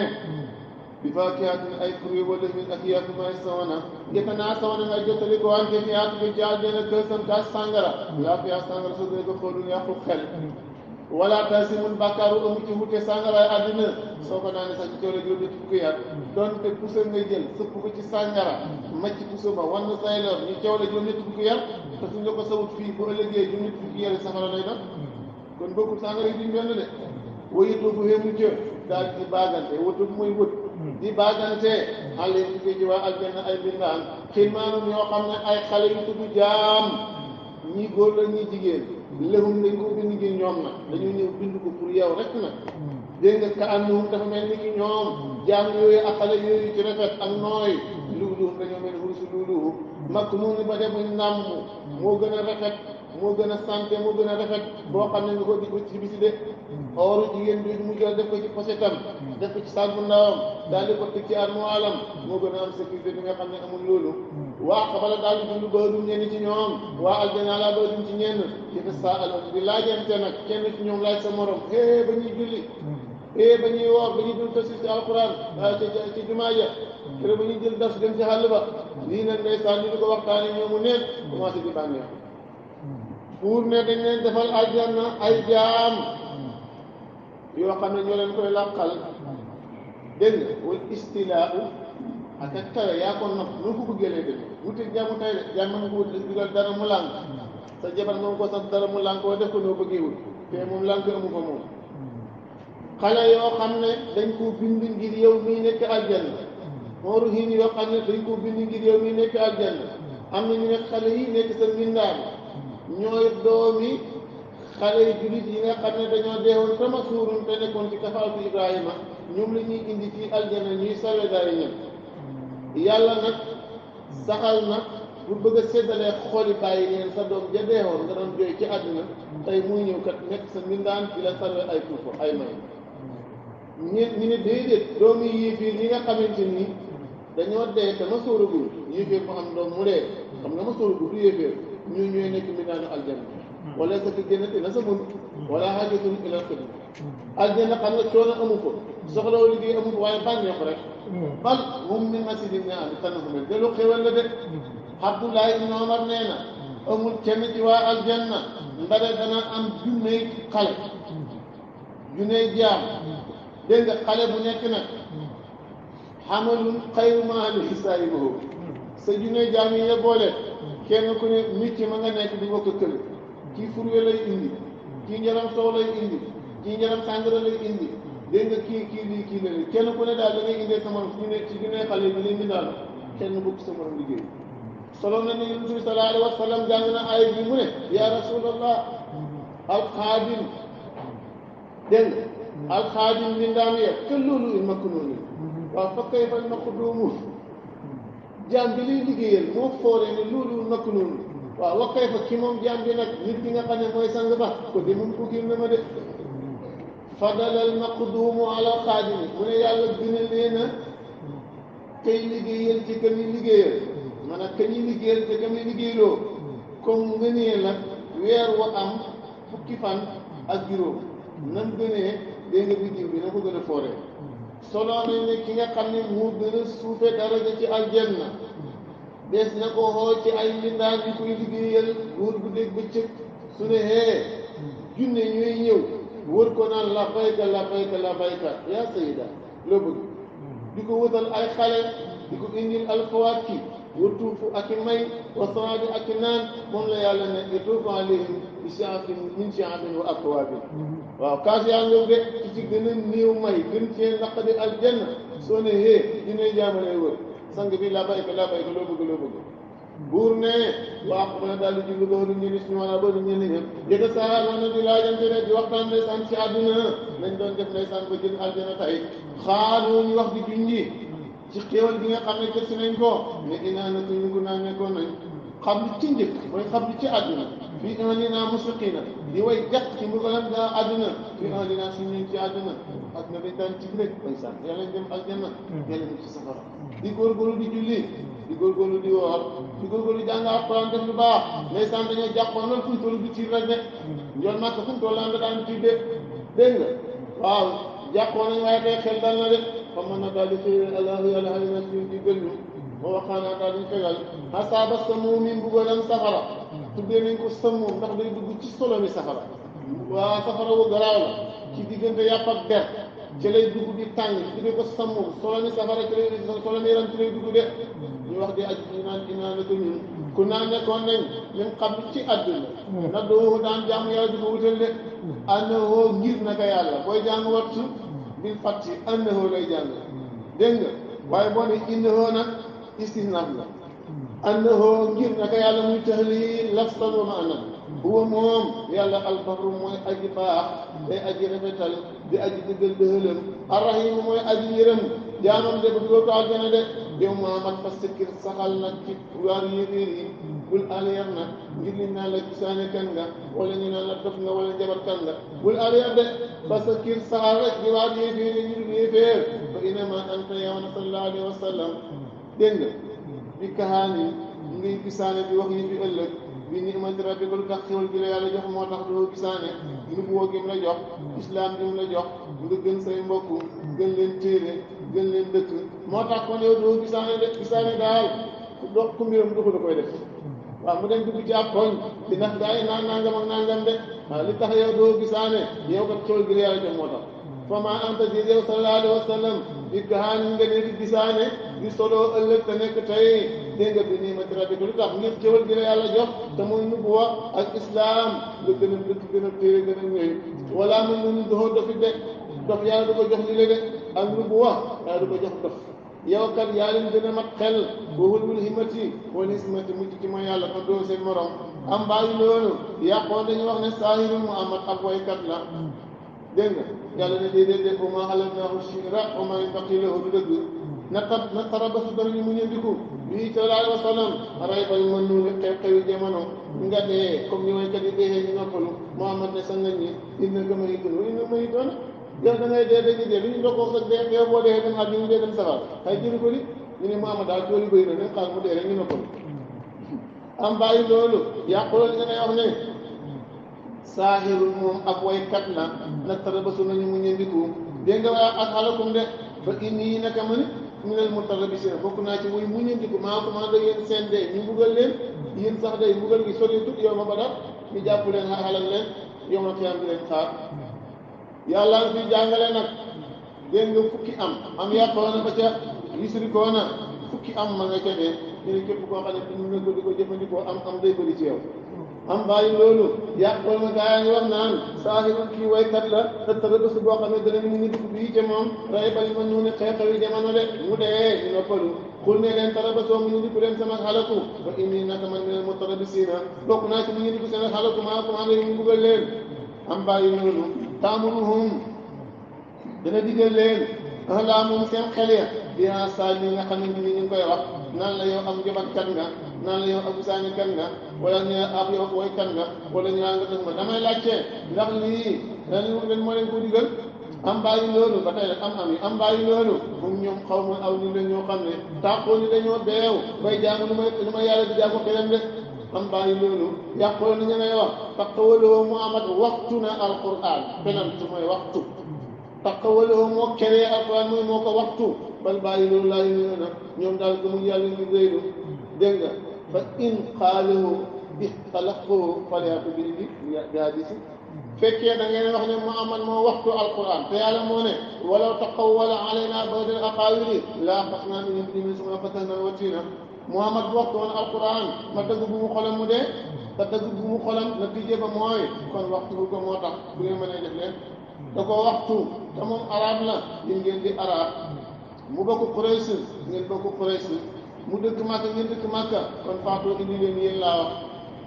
bi faakihaatin ay fruits wala min ak yàpp may sawana njëkk naa sawana nga jottali ko wante fi yaatu bi jaal dina kësan kaas sàngara laa fi yaa sàngara soo dee ko xoolul yàqu xel wala tasimun bàkkaaru amu ci wute sàngaraay àddina soo ko naanee sax ci coono juróom ñetti fukki yàgg donte puso ngay jël sëpp ko ci sàngara macc puso ba wan say lor ñu coow la juróom ñetti fukki yàgg te suñ la ko sawut fii bu ëllëgee juróom ñetti fukki yàgg safara lay doon kon bokkul sàngara yi duñ benn de wayitoo bu xéemu ca daal di baagante wëtu mooy wët di baagante xale yi ci waa aljanna ay mbindaan xilmaanum yoo xam ne ay xale yu tudd jaam ñii góor la ñii jigéen lëhum dañ ko bind ngir ñoom nag dañu ñëw bind ko pour yow rek nag dégg nga ka annahum dafa mel ni ki ñoom jaam yooyu ak xale yooyu ci rafet ak nooy luuluhum dañoo mel hurusu luuluhu makk noonu ba de buñ nàmm moo gën a rafet moo gën a santé moo gën a rafet boo xam ne nga ko di ko ci bisi de ooru jigéen bi mu jël def ko ci posetam def ko ci saag bu ndawam daal di ko tëj ci armoilam moo gën a am sécurité bi nga xam ne amul loolu waa xabala daal di dund baadum ñenn ci ñoom waa aljana la baadum ci ñenn yëfa saa aloon di laajante nag kenn ci ñoom laaj sa morom ba ñuy julli ba ñuy woor ba ñuy dund tafsir ci alquran ci jumaa ja kër ba ñuy jël dars dem ci xàll ba lii nag ndeysaan ñu di ko waxtaane ñoomu neen commencé di bànneex pour ne dañ leen defal aljanna ay jaam yoo xam ne ñoo leen koy làqal dégg nga wal istilaahu ak ak kawe yaa ko nopp noo ko bëggee lay def wuteeg jaamu tay de jaam mën nga ko wut dugal dara mu lànk sa jabar nga ko sax dara mu lànk woo def ko noo bëggee wut te moom lànk amu ko moom xale yoo xam ne dañ ko bind ngir yow miy nekk aljanna mooru hiin yoo xam ne dañ ko bind ngir yow miy nekk aljanna am na ñu ne xale yi nekk sa mbindaan ñooy doomi xale yu jullit yi nga xam ne dañoo deewoon sama suurun te nekkoon ci kafaatu Ibrahima ñoom la ñuy indi ci aljanna ñuy sawedaay ñen yàlla nag saxal na bu bëgg a séddalee xooli bàyyi leen sa doom ja deewoon nga doon jooy ci àdduna tey muy ñëw kat nekk sa mbindaan di la sarwe ay tuufo ay may ñu ne déedéet doomi yéefiir yi nga xamante ni dañoo dee te ma sóoragul yéeféer mu am doom mu dee xam nga ma sóoragul du yéeféer ñu ñooy nekk mbindaanu aljanna wala sa fi jannati na sa mun wala hajatun ilal xidma aljanna xam nga coono amu ko soxlawu liggéey amu ko waaye bànneex rek bal hum min masidin ne am tanahumel de lu xewal la de Abdullah ibn Omar nee na amul kenn ci waa aljanna ndare dana am junney xale junney jaam dégg nga xale bu nekk nag xamalun xayru ma alayhi saahibuhu sa junney jaam yi nga boole kenn ku ne nit ma nga nekk di bokk kër kii furwe lay indi kii njaram soow lay indi kii njaram sàngara lay indi dégg nga kii lii kii la kenn ku ne daal da ngay indee sa morom ñu ne ci junney xale bi leen di daal kenn bokk sa morom liggéey solo na ne Yonent bi sallallahu alayhi wa sallam jàng na ay bi mu ne yaa rasulallah alxaadim dégg nga alxaadim mbindaan ya ke loolu il makk noonu waaw fa kay fa nakk doomu jaam bi liy liggéeyal moo fooree ne loolu nakk noonu waaw wa kay fa ki moom jaam bi nag nit ki nga xam ne mooy sang ba ko de moom ko gir na ma de fadalal maqduumu ala xaadimi mu ne yàlla gën a leen a kay liggéeyal ci ka muy liggéeyal maanaam ka ñuy liggéeyal te ka muy liggéeyloo comme ngënee la weer wa am fukki fan ak juróom nam gënee dégg nga biddiw bi na ko gën a fooree solo nañ ne ki nga xam ne moo gën a suufe daraja ci aljanna des na ko xool ci ay mbindaan yu koy liggéeyal góor bu dégg bëccëg su ne hee junne ñooy ñëw wër ko naan labbayka labbayka labbayka yaa sayida loo bëgg di ko wutal ay xale di ko indil alfawaaki wa tuufu ak i may wa sarabi ak i naan moom la yàlla ne yatuufu alayhim bi shi'abin min shi'abin wa akwaabin waaw kaas yaa ngi de ci ci gën a néew may gën cee naqadi aljanna soo ne hee dinañ jaamalay wër sang bi labbayka labbayka loo bëgg buur ne waax mën a daal di jublu loolu ñu ni suñu wala bëri ñu ni ñëpp jëga saa loona di laajante ne di waxtaan ndeysaan ci àdduna lañ doon def ndeysaan ba jël aljana tey xaaroo ñu wax di junji ci xéewal bi nga xam ne gëstu nañ ko ne inaa na ñu ko naan nekkoon nañ xam li ci njëkk mooy xam li ci àdduna fii un li naa musriqina di way jàq ci mbugalam gaa àdduna fii un li naa suñ ñu ci àdduna ak na dañ daan ci rek ndeysaan yàlla ñu dem aljana yàlla ñu ci safara di góorgóorlu di julli di góorgóorlu di woor di góorgóorlu jàng alxuraan def lu baax ndeysaan dañoo jàppoon loolu fu ñu toll di tiir rek de njool màkk fu ñu toll laan daan tiir de dégg nga waaw jàppoon nañ waaye tey xel dal na de xam na daal di xëy allahu yàlla xëy na si di gëllu moo waxaanaa daal di fegal xasaaba samuum mi mbugalam safara tuddee nañ ko samuum ndax day dugg ci solo mi safara waa safara wu garaaw la ci diggante yàpp ak der ci lay dugg di tàng tuddee ko samuum solo mi safara ci lay solo mi yaram ci lay dugg de ñu wax di aju ñu naan dinaa ne ko ñun ku naan nekkoon nañ ñun xam ci àdduna ndax doo daan jaamu yàlla di ko wutal de annahoo ngir naka yàlla booy jàng wattu bil fatti annahoo lay jàng dégg nga waaye boo ne innahoo nag istinaaf la annahoo ngir naka yàlla muy taxli lafsan wa maana huwa moom yàlla albarru mooy aji baax day aji rafetal di aji dëggal dëhëlam arrahimu mooy aji yërëm jaamam de ba dugal ko aljana de yow Muhammad fa sikkir saxal nag ci waar yéeféer yi bul aliyar nag ngir li naan la gisaane kan nga wala ñu naan la dof nga wala njabar kan nga bul aliyar de fa sikkir saxal rek di waar yéeféer yi ñu dul yéeféer fa inama anta yow na sallallahu alayhi wa sallam dégg nga bi kahaani ngay gisaane di wax yi fi ëllëg bi ni'mati rabbika lu tax xéwal gi la yàlla jox moo tax doo gisaane nubuwoo gi mu la jox islam gi mu la jox nga gën say mbokk gën leen téere gën leen dëkk moo tax kon yow doo gisaane de gisaane daal ku mbiram du ko da koy def waaw mu dem dugg ci ab koñ di ndax gaa yi naan nangam ak nangam de waaw li tax yow doo gisaane yow kat xéwal gi yàlla jox moo tax fa ma anta di yow sallallahu alayhi wa sallam di gaxaan nga ne di gisaane di solo ëllëg te nekk tey dégg nga bi nii ma traité lu tax ngir xéwal gi la yàlla jox te muy nubuwa ak islam nga gën a dëkk gën a téere gën a ñëw wala mun nun doxoo dofi de dof yàlla du ko jox li la de ak nubuwa yàlla du ko jox dof yow kat yaa leen gën a mat xel waxul wul himati wala ismati mucc ci mooy yàlla kon doo seen morom am bàyyi loolu yàqoon dañu wax ne saahirul Muhammad ab waykat la dégg nga yàlla ne déedéet wa maa alamnaahu shi'ra wa maa yanbaghi lahu du dëgg na tarabasu danañu mu ñëndiku bii sallallahu alayhi wa sallam raybal manuuni xew-xewi jamono nga dee comme ni waykat yi dee ñu noppalu Muhammad ne sa ngañ ñi innaka mayitun wa innahum mayituun yow da ngay dee dañuy dee duñu doog sax dee yow boo dee dem ak ñu dee dem safar xëy jëri ko ni ñu ne Muhammad daal tool yu bëri na nañ xaar mu dee rek ñu noppalu am bàyyi loolu yàquloo li nga ngay wax ne saahirul moom ak waykat la na tarabasu nañu mu ñëndiku dégg nga waa ak xalakum de ba inni naka man minal mutarabisiina bokk naa ci muy mu ñëndiku maa ko maa da yéen seen dee ñu mbugal leen yéen sax day mbugal gi sori tut yow ma ba daf ñu jàpp leen xalal leen yow ma xiyam di leen xaar yàlla nga fi jàngale nag dégg nga fukki am yàqoona ba ca yusrikoona fukki am ma nga ca dee ñu ne képp koo xam ne ñu ne ko di ko jëfandikoo am day bëri ci yow am bàyyi loolu yàqoon na gaa yi wax naan saahirul kii waykat la te tërëbës boo xam ne danañ mu ngi dugg bii ca moom ray bali ma ñu ne xew-xewi jamono de mu dee ñu noppalu xul ne leen tarabasoo mu ñu dugg leen sama xalaku ba inni naka man minal mutarabisiina bokk naa ci mu ñu dugg seen xalaku maa ko maa ñu buggal leen am bàyyi loolu taamuruhum dana digal leen ahlaamum seen xel ya bihaa saal yi nga xam ne ñu ngi koy wax naan la yow am njabat kan nga naan la yow abu saani kan nga wala ñu ab yow woy kan nga wala ñu nga def ma damay laajte ndax lii leen moo leen ko digal am bàyyi loolu ba tey rek am bàyyi loolu moom ñoom xaw ma aw ni la ñoo xam ne tàqoo ni dañoo beew bay jaamu lu ma yàlla di jaamu xelam de am bàyyi loolu yàqoo ni ñu ngay wax taqawaloo mu amat waxtu na alquran penant mooy waxtu taqawaloo moo keree alquran mooy moo ko waxtu bal bàyyi loolu laa yu na ñoom daal gëmuñ yàlla ñu réylu dégg nga fa in xaalahu ixtalaqu faliatu bi hadisi fekkee da ngeen wax ne Muhammad moo waxtu alquran te yàlla moo ne walaw taqawwala alayna ba'd al aqawili la axasna minhu bi suma fatahna watina Muhammad bu waxtu woon alquran ma dëgg bu mu xolam mu dee te dëgg bu mu xolam natiije ba mooy kon waxtu bu ko moo tax bu ngeen mënee def leen da ko waxtu te moom arab la yéen ngeen di arab mu bokk Quraysh ngeen bokk Quraysh mu dëkk Makka ngeen dëkk Makka kon faatoo indi leen yéen laa wax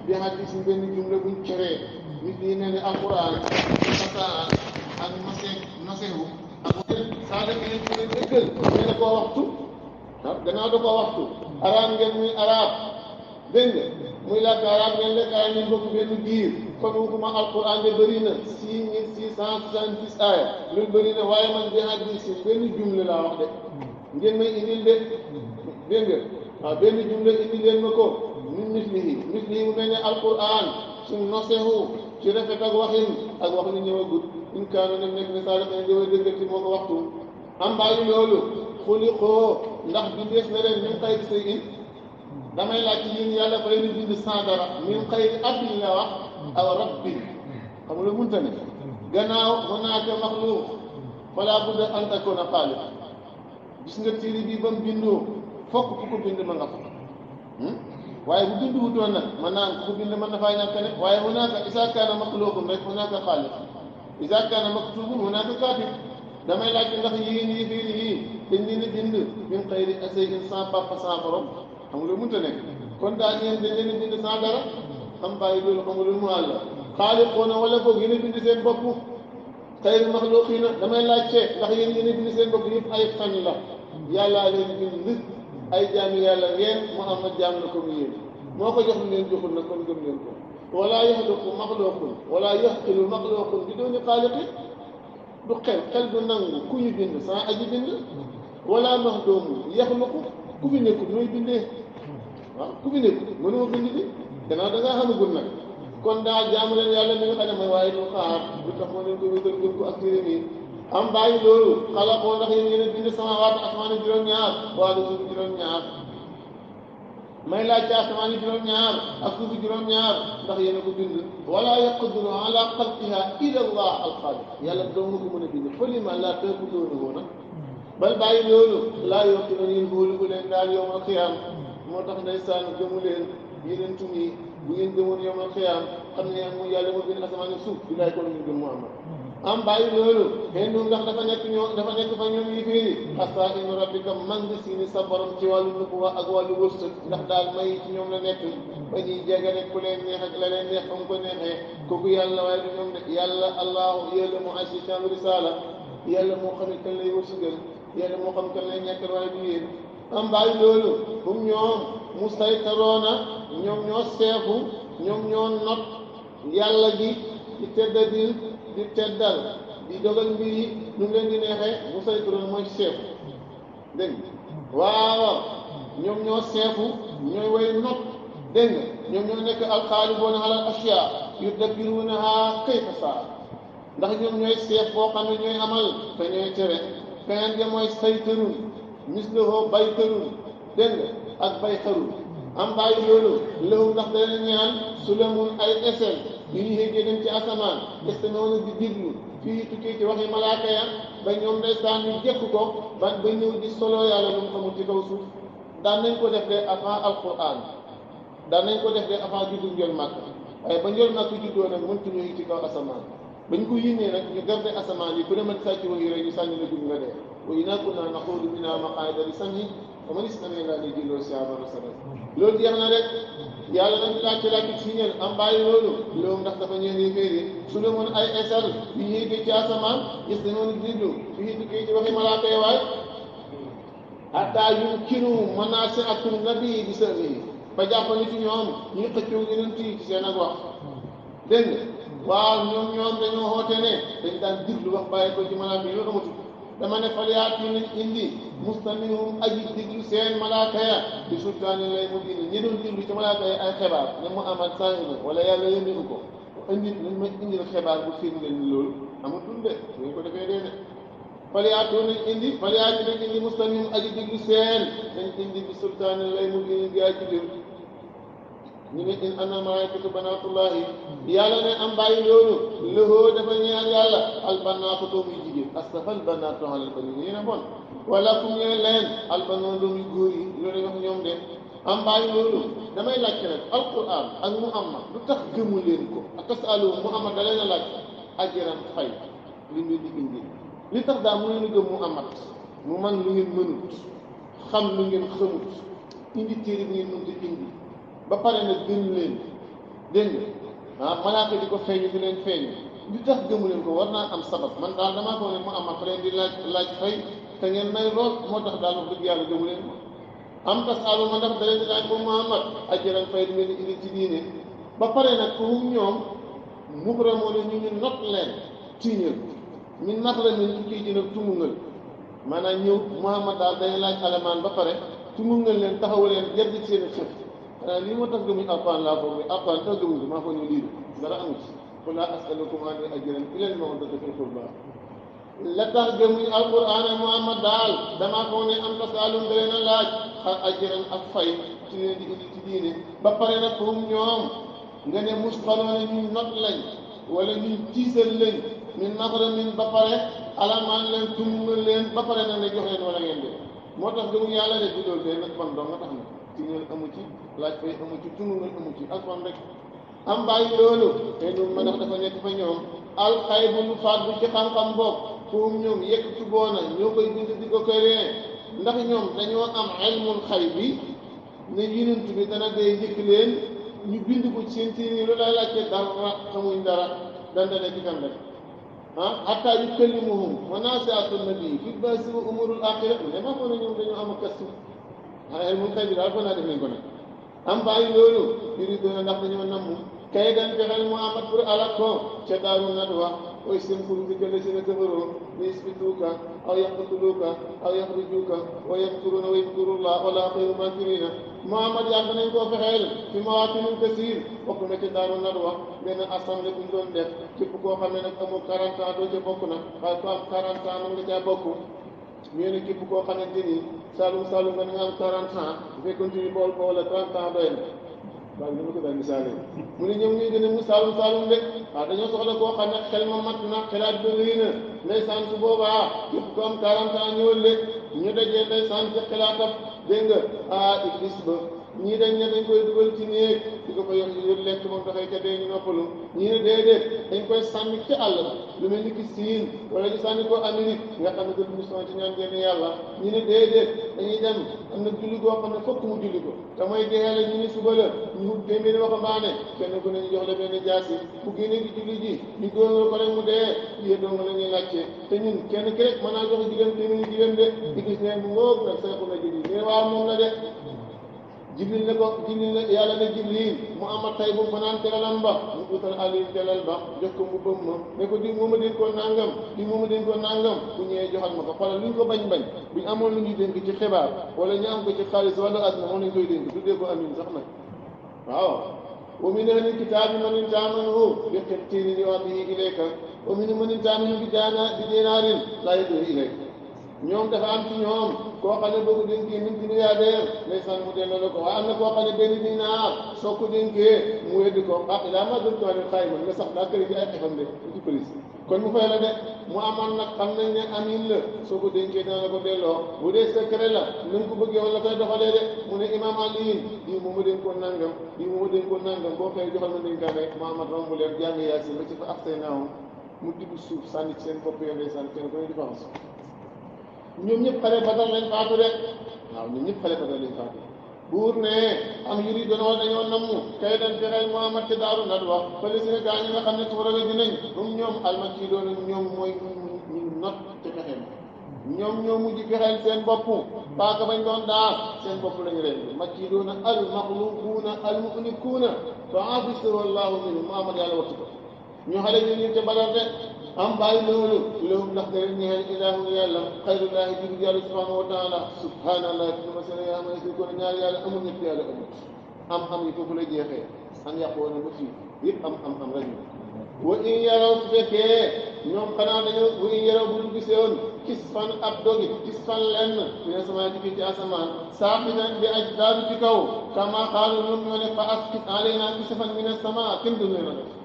bi hadis benn jumla buñ ceree nit ñi ne ne alquran fasaa ak masehu ak saa dëkk yéen ci leen dëggal mais da koo waxtu ah gannaaw da koo waxtu arab ngeen muy arab dégg nga muy làkk arab ngeen lekk arab ngeen bokk benn biir kon waxuma alquran de bëri na 6670 aaya loolu bëri na waaye man bi hadis benn jumla laa wax de ngeen may indil de dégg nga waaw benn jumla indi leen ma ko min mislihi mu mel ne alquran suñ nosehu ci rafet ak waxin ak wax ni ñëwagut in kaana nem nekk ne saa dafay jëwa dëggati moo ko waxtu am bàyyi loolu xuliqoo ndax bindees na leen min xayri shay'in damay laaj ci yéen yàlla fa leen bind sans dara min xayri abdin la wax aw rabbi xam nga lu munta ne gannaaw hunaaka maxluuq falaa budda an takuuna xaaliq gis nga téere bii ba mu bindoo fokk ku ko bind ma nga fa waaye bu bind wutoon nag man naan ku ko bind mën na faa ñàkk ne waaye hunaaka isaa kaana maxluuqun rek hunaaka xaaliq isaa kaana maktubun hunaaka kaatib damay laaj ndax yéen yi fii yii dañ leen a bind min xayri shay'in sans papa sans borom xam nga lu mënta nekk kon daal yéen dañ leen a bind sans dara xam bàyyi loolu xam nga lu mu àll xaaliqoona wala boog yéen a bind seen bopp xayri maxluuqiina damay laajte ndax yéen a bind seen bopp yëpp ay fan la yàllaa leen bind ay jaami yàlla ngeen Muhammad jaam la ko mu yéen moo ko jox lu leen joxul nag kon gëm leen ko wala yaxluqu maxluqun wala yaxqilu maxluqun bi dooni xaaliqi du xel du nangu ku ñu bind sans aji bind wala maxdoomu yaxluqu ku fi nekkul nooy bindee waaw ku fi nekkul mënoo bind bi gannaaw da ngaa xamagul nag kon daal jaamu leen yàlla mi nga xam ne mooy waaye du xaar du tax moo leen ko wéetal gëm ko ak téere mi am bàyyi loolu xalaqoo ndax yéen yéen a bind samaawaat asmaan juróom-ñaar waa du suuf juróom-ñaar may laaj ci asamaan yi juróom-ñaar ak suufi juróom-ñaar ndax yéen a ko bind wala yaqdiru ala xalqiha illa allah alxaaliq yàlla dong ko mën a bind fa lima laa ta'buduunahu nag bal bàyyi loolu laa yuqinuuna yéen wóolu leen daal yawmal qiyaam moo tax ndeysaan gëmu leen yeneen tum yi bu ngeen gëmoon yawmal qiyaam xam ne yàlla moo bind asamaan ak suuf bi laay kon ñu gëm Muhammad am bàyyi loolu xëy na ndax dafa nekk fa ñoom yi féeri xasaa inu rabbika man nga siini sa borom ci wàllu nubuwa ak wàllu wërsëg ndax daal may ci ñoom la nekk ba ñuy jege rek ku leen neex ak la leen neex fa mu ko neexee kooku yàlla waaye du ñoom de yàlla allahu yàlla mu assistant risaala yàlla moo xam ne kan lay wërsëgal yàlla moo xam kan lay ñàkkal waaye du yéen am bàyyi loolu hum ñoom musaytaroona ñoom ñoo seefu ñoom ñoo not yàlla gi di teddadil di teddal di dogal mbir yi ñu ngi leen di neexee musaytaroona mooy seefu dégg nga waaw ñoom ñoo seefu ñooy way not dégg nga ñoom ñoo nekk alxaaliboona alal asiya yudabbiruunahaa kayfa saa ndax ñoom ñooy seef boo xam ne ñooy amal te ñooy tere feneen ga mooy saytarun mislahoo baytarun dégg nga ak baytarun am bàyyi loolu lëw ndax dana ñaan su lemun ay esel yu ñu yéegee dem ci asamaan est noonu di diglu fii tukkee ci waxi malaaka ya ba ñoom ndeysaan ñu jekk ko ba ñëw di solo yàlla lu mu xamul ci kaw suuf daan nañ ko def de avant alquran daan nañ ko def de avant juddu njol màkk waaye ba njol màkk juddoo nag mëntu ñu ci kaw asamaan bañ ko yénnee nag ñu garde asamaan yi ku demat sàcc wax yi rek ñu sànni la dugg nga dee wa innaa kunnaa naquudu minhaa maqaa'ida lis-sam'i faman istami'a ilaa lijilloo shihaban rasada loolu jeex na rek yàlla nag laaj ci ñeen am bàyyi loolu loolu ndax dafa ñeen féeri su la mën ay esal yu yéegee ci asamaan gis dañoon diglu fii tukkee ci waxi malaaka yi waay hattaa yumkinu manaasi'atu nabii bi samihi ba jàpp ni ci ñoom ñu xëccoo yeneen ci seen ak wax dégg nga waaw ñoom dañoo xoote ne dañ daan diglu wax bàyyi ko ci malaaka yi loolu amatul dama ne faliyaatu nañ indi mustamihum aji diglu seen malaaka ya bi sultaani lay mu diine ñi doon diglu ci malaaka yi ay xibaar ne Muhammad sànni na wala yàlla yónni ko indi nañ ma indil xibaar bu firndeel ni loolu amatul de ñu ko defee dee ne faliyaatu nañ indi mustamihum aji diglu seen dañ indi bi sultaani lay mu diine gi aji diglu ñu ne in anna malaa'ikatu banaatullahi yàlla ne am bàyyi loolu lëhoo dafa ñeel yàlla albanaatu doom yu jigéen astafal banaatu alal baniin yéen a bon wala kum ñeel leen albanoon doom yu góor yi loolu wax ñoom de am bàyyi loolu damay laajte rek alquran ak Muhammad lu tax gëmu leen ko ak tasalu Muhammad da leen a laaj ajran fay li ñu di indi li tax daa mu leen a gëm Muhammad mu man lu ngeen mënut xam lu ngeen xamut indi téere bi ngeen mënut indi ba pare nag gënu leen dégg nga malaaka di ko feeñu di leen feeñu li tax gëmu leen ko war naa am sabab man daal damaa ko ne mu am fa leen di laaj fay te ngeen nay lool moo tax daal wax dëgg yàlla gëmu leen ko am tas alu ma ndax da leen di laaj moom Muhammad ajran fay di ngeen indi ci diine ba pare nag foofu ñoom mukramoo ne ñu not leen tiiñal ñu nax la ñu tukkee ci nag tumungal maanaam ñëw Muhammad daal day laaj alamaan ba pare tumungal leen taxaw leen jënd seen i xëf lii moo tax gëmuñ alquran laa foog alquran tax gëmuñ maa foog ñu lii dara amu ci qul laa as'alukum alayhi ajran illal mawaddata fil qurbaa la tax gëmuñ alquran ak Muhammad daal damaa foog ne am tasaalum da leen a laaj ajran ak fay ci leen di indi ci diine ba pare nag foofu ñoom nga ne musqaloona ñu not lañ wala ñu tiisal lañ ñu nafara min ba pare alamaan leen tumungal leen ba pare nag ne jox leen wala ngeen de moo tax gëmuñ yàlla de bi loolu de nag bon doo nga tax na ci ngeen amu ci laaj fay amu ci tunu ngeen amu ci ak kon rek am bàyyi loolu te ñun ma ndax dafa nekk fa ñoom alxay bu lu faat bu ci xam-xam bopp foofu ñoom yekk ci boona ñoo koy bind di ko këree ndax ñoom dañoo am ilmul xay bi ne yonent bi dana dee njëkk leen ñu bind ko ci seen téere loolu lay laajte dara xamuñ dara dandane ci kan rek hatta yukallimuhum wa naasi'atu nabi fi baasi wa umurul axira ne ma ne ñoom dañoo am kastu xanaa mun xëy bi daal ko naa def nañ ko nag am bàyyi loolu yuri doona ndax dañoo namm kay dañ fexeel Muhammad pour alak ko ca daaru nadwa oy seen pour bi gële si na kafaroo li yusbituuka aw yaqtuluuka aw yaxrijuuka wa yamkuruuna wa yamkurullah wala xayru maakiriina Muhammad yàgg nañ koo fexeel fi mawaatinin kasiir bokk na ca daaru nadwa benn assemblée bu ñu doon def képp koo xam ne nag amoo 40 ans doo ca bokk nag waaye ko am 40 ans mën nga caa bokk ñu ne képp koo xamante ni Saalum nga am 40 ans bu fekkoon ci bool bool la 30 ans doy na waaye ni ma ko daan misaale mu ne ñoom ñuy gën a mu saalum saalum de waaw dañoo soxla koo xam ne xel ma mat na xelaat ba rëy na ndeysaan su boobaa képp ko am 40 ans ñëwal de ñu dajee ndeysaan ci xelaatam dégg nga iblis ba ñii dañ ne dañ koy dugal ci néeg di ko fa yor lekk moom dafay ca dee ñu noppalu ñii ne déedéet dañ koy sànni ci àll ba lu mel ni ki Siin wala ñu sànni ko Amérique nga xam ne dëgg mission ci ñaan genn yàlla ñii ne déedéet dañuy dem am na julli goo xam ne fokk mu julli ko te mooy dee la ñu ni suba la ñu wut téeméeri waxambaane kenn ku ne ñu jox la benn jaasi bu génnee di julli ji ñu góor ko rek mu dee lii dong la ñuy laajte te ñun kenn ki rek mën naa jox jigéen téeméeri jigéen de di gis ne mu ngóob nag sayxu na julli ne waaw moom la de jibril ne ko jibril ne yàlla ne jibril mu amat tay bu fanaan teralam ba mu utal alim telal ba jox ko mu bëm ma ne ko di mooma dénk ko nangam di mooma dénk ko nangam bu ñëwee joxal ma ko xoolal lu ñu ko bañ bu ñu amoon lu ñuy dénk ci xibaar wala ñu am ko ci xaalis wala adna moom lañ koy dénk tuddee ko amin sax nag waaw wa min ahli kitaabi man in taamanahu bi qintiirin yu'addihi ilayka wa min man in taamanahu bi dinaarin laa yu'addihi ilayka ñoom dafa am ci ñoom koo xam ne boo ko dénkee min milliardaire ndeysaan mu delloo la ko waaye am na koo xam ne benn dinaar soo ko dénkee mu weddi ko ilaa maa dumta qaaiman man nga sax daa këri ci ay xefam de ci police kon mu fay la de mu amoon nag xam nañ ne amin la soo ko dénkee dina la ko delloo bu dee secret la na nga ko bëggee wala koy doxalee de mu ne imam Ali lii moom ma dénkoon nangam lii moom ma dénkoon nangam boo xëyee joxal ma dénkaane Muhammad romb leen jàng Yaasin ba ci fa axsaynaahum mu diggu suuf sànni ci seen bopp yo ndeysaan kenn ko ne différence ñoom ñëpp xale Badar lañ faatu de waaw ñoom ñëpp xale Badar lañ faatu buur ne am yuri doonoo dañoo namm kay dañ fexeel Muhammad ci Daaru Nadwa fële si ne gaa ñi nga xam ne tuurale dinañ moom ñoom almakki doon ñoom mooy ñu not ci fexeel ñoom ñoo mujj fexeel seen bopp paaka bañ doon daar seen bopp lañu ren makki doon al maxluquuna al muhlikuuna fa afisahu allahu minhum Muhammad yàlla wattu ko ñu xale ñu ñu te Badar de am bàyyi loolu loolu ndax da leen ñeel ilaahu yàlla xayrullaahi jibril yàlla subhanahu wa taala subhanallah tuma sene yaa may si kon ñaar yàlla amul ñett yàlla amul am yi foofu la jeexee an yàqoona ba fii yëpp am rek wa in yaraw su fekkee ñoom xanaa dañoo wa in yaraw bu ñu gisewoon gis fan ab dogi gis fan lenn dina sama jikki ci asamaan saaxinan bi aj daadu ci kaw kama xaalu ñoom ñoo ne fa asqit alaynaa kisafan mina samaa kenn du leen a def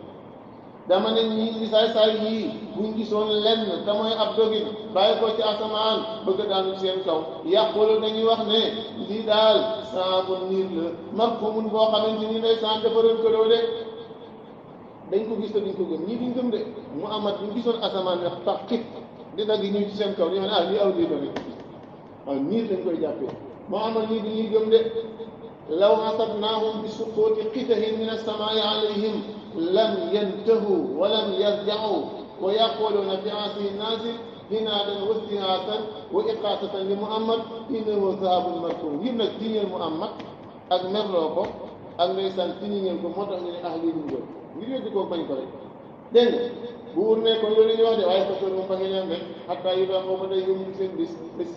dama ne ñi saay yii buñ gisoon lenn te mooy ab dogin bàyyi ko ci asamaan bëgg daanu seen kaw yàqulu dañuy wax ne lii daal saabun niir la markumun boo xamante ni ndeysaan defaroon ko doo de dañ ko gis te duñ ko gëm ñii duñ gëm de mu amat buñ gisoon asamaan wax tax xit di dagg ñuy ci seen kaw di wax ne lii aw lii la rek waaw niir dañ koy jàppee mu amat ñii duñuy gëm de law asabnaahum bi suquuti qitahin min as-samaa'i alayhim lam yantahu wa lam yarja'u wa yaquluuna fi aasihi naasi hinaadan wa istihaasan wa iqaasatan li Muhammad innahu zahabun markuum ngir nag tiñeel Muhammad ak merloo ko ak ndeysaan tiñeel ko moo tax ñu ne lii ñu gëm ngir weddi ko bañ ko rek dégg nga buur ne kon loolu la ñuy wax de waaye fasoo moom fa ngi leen rek xattaa yu doon ba day yëngu seen bis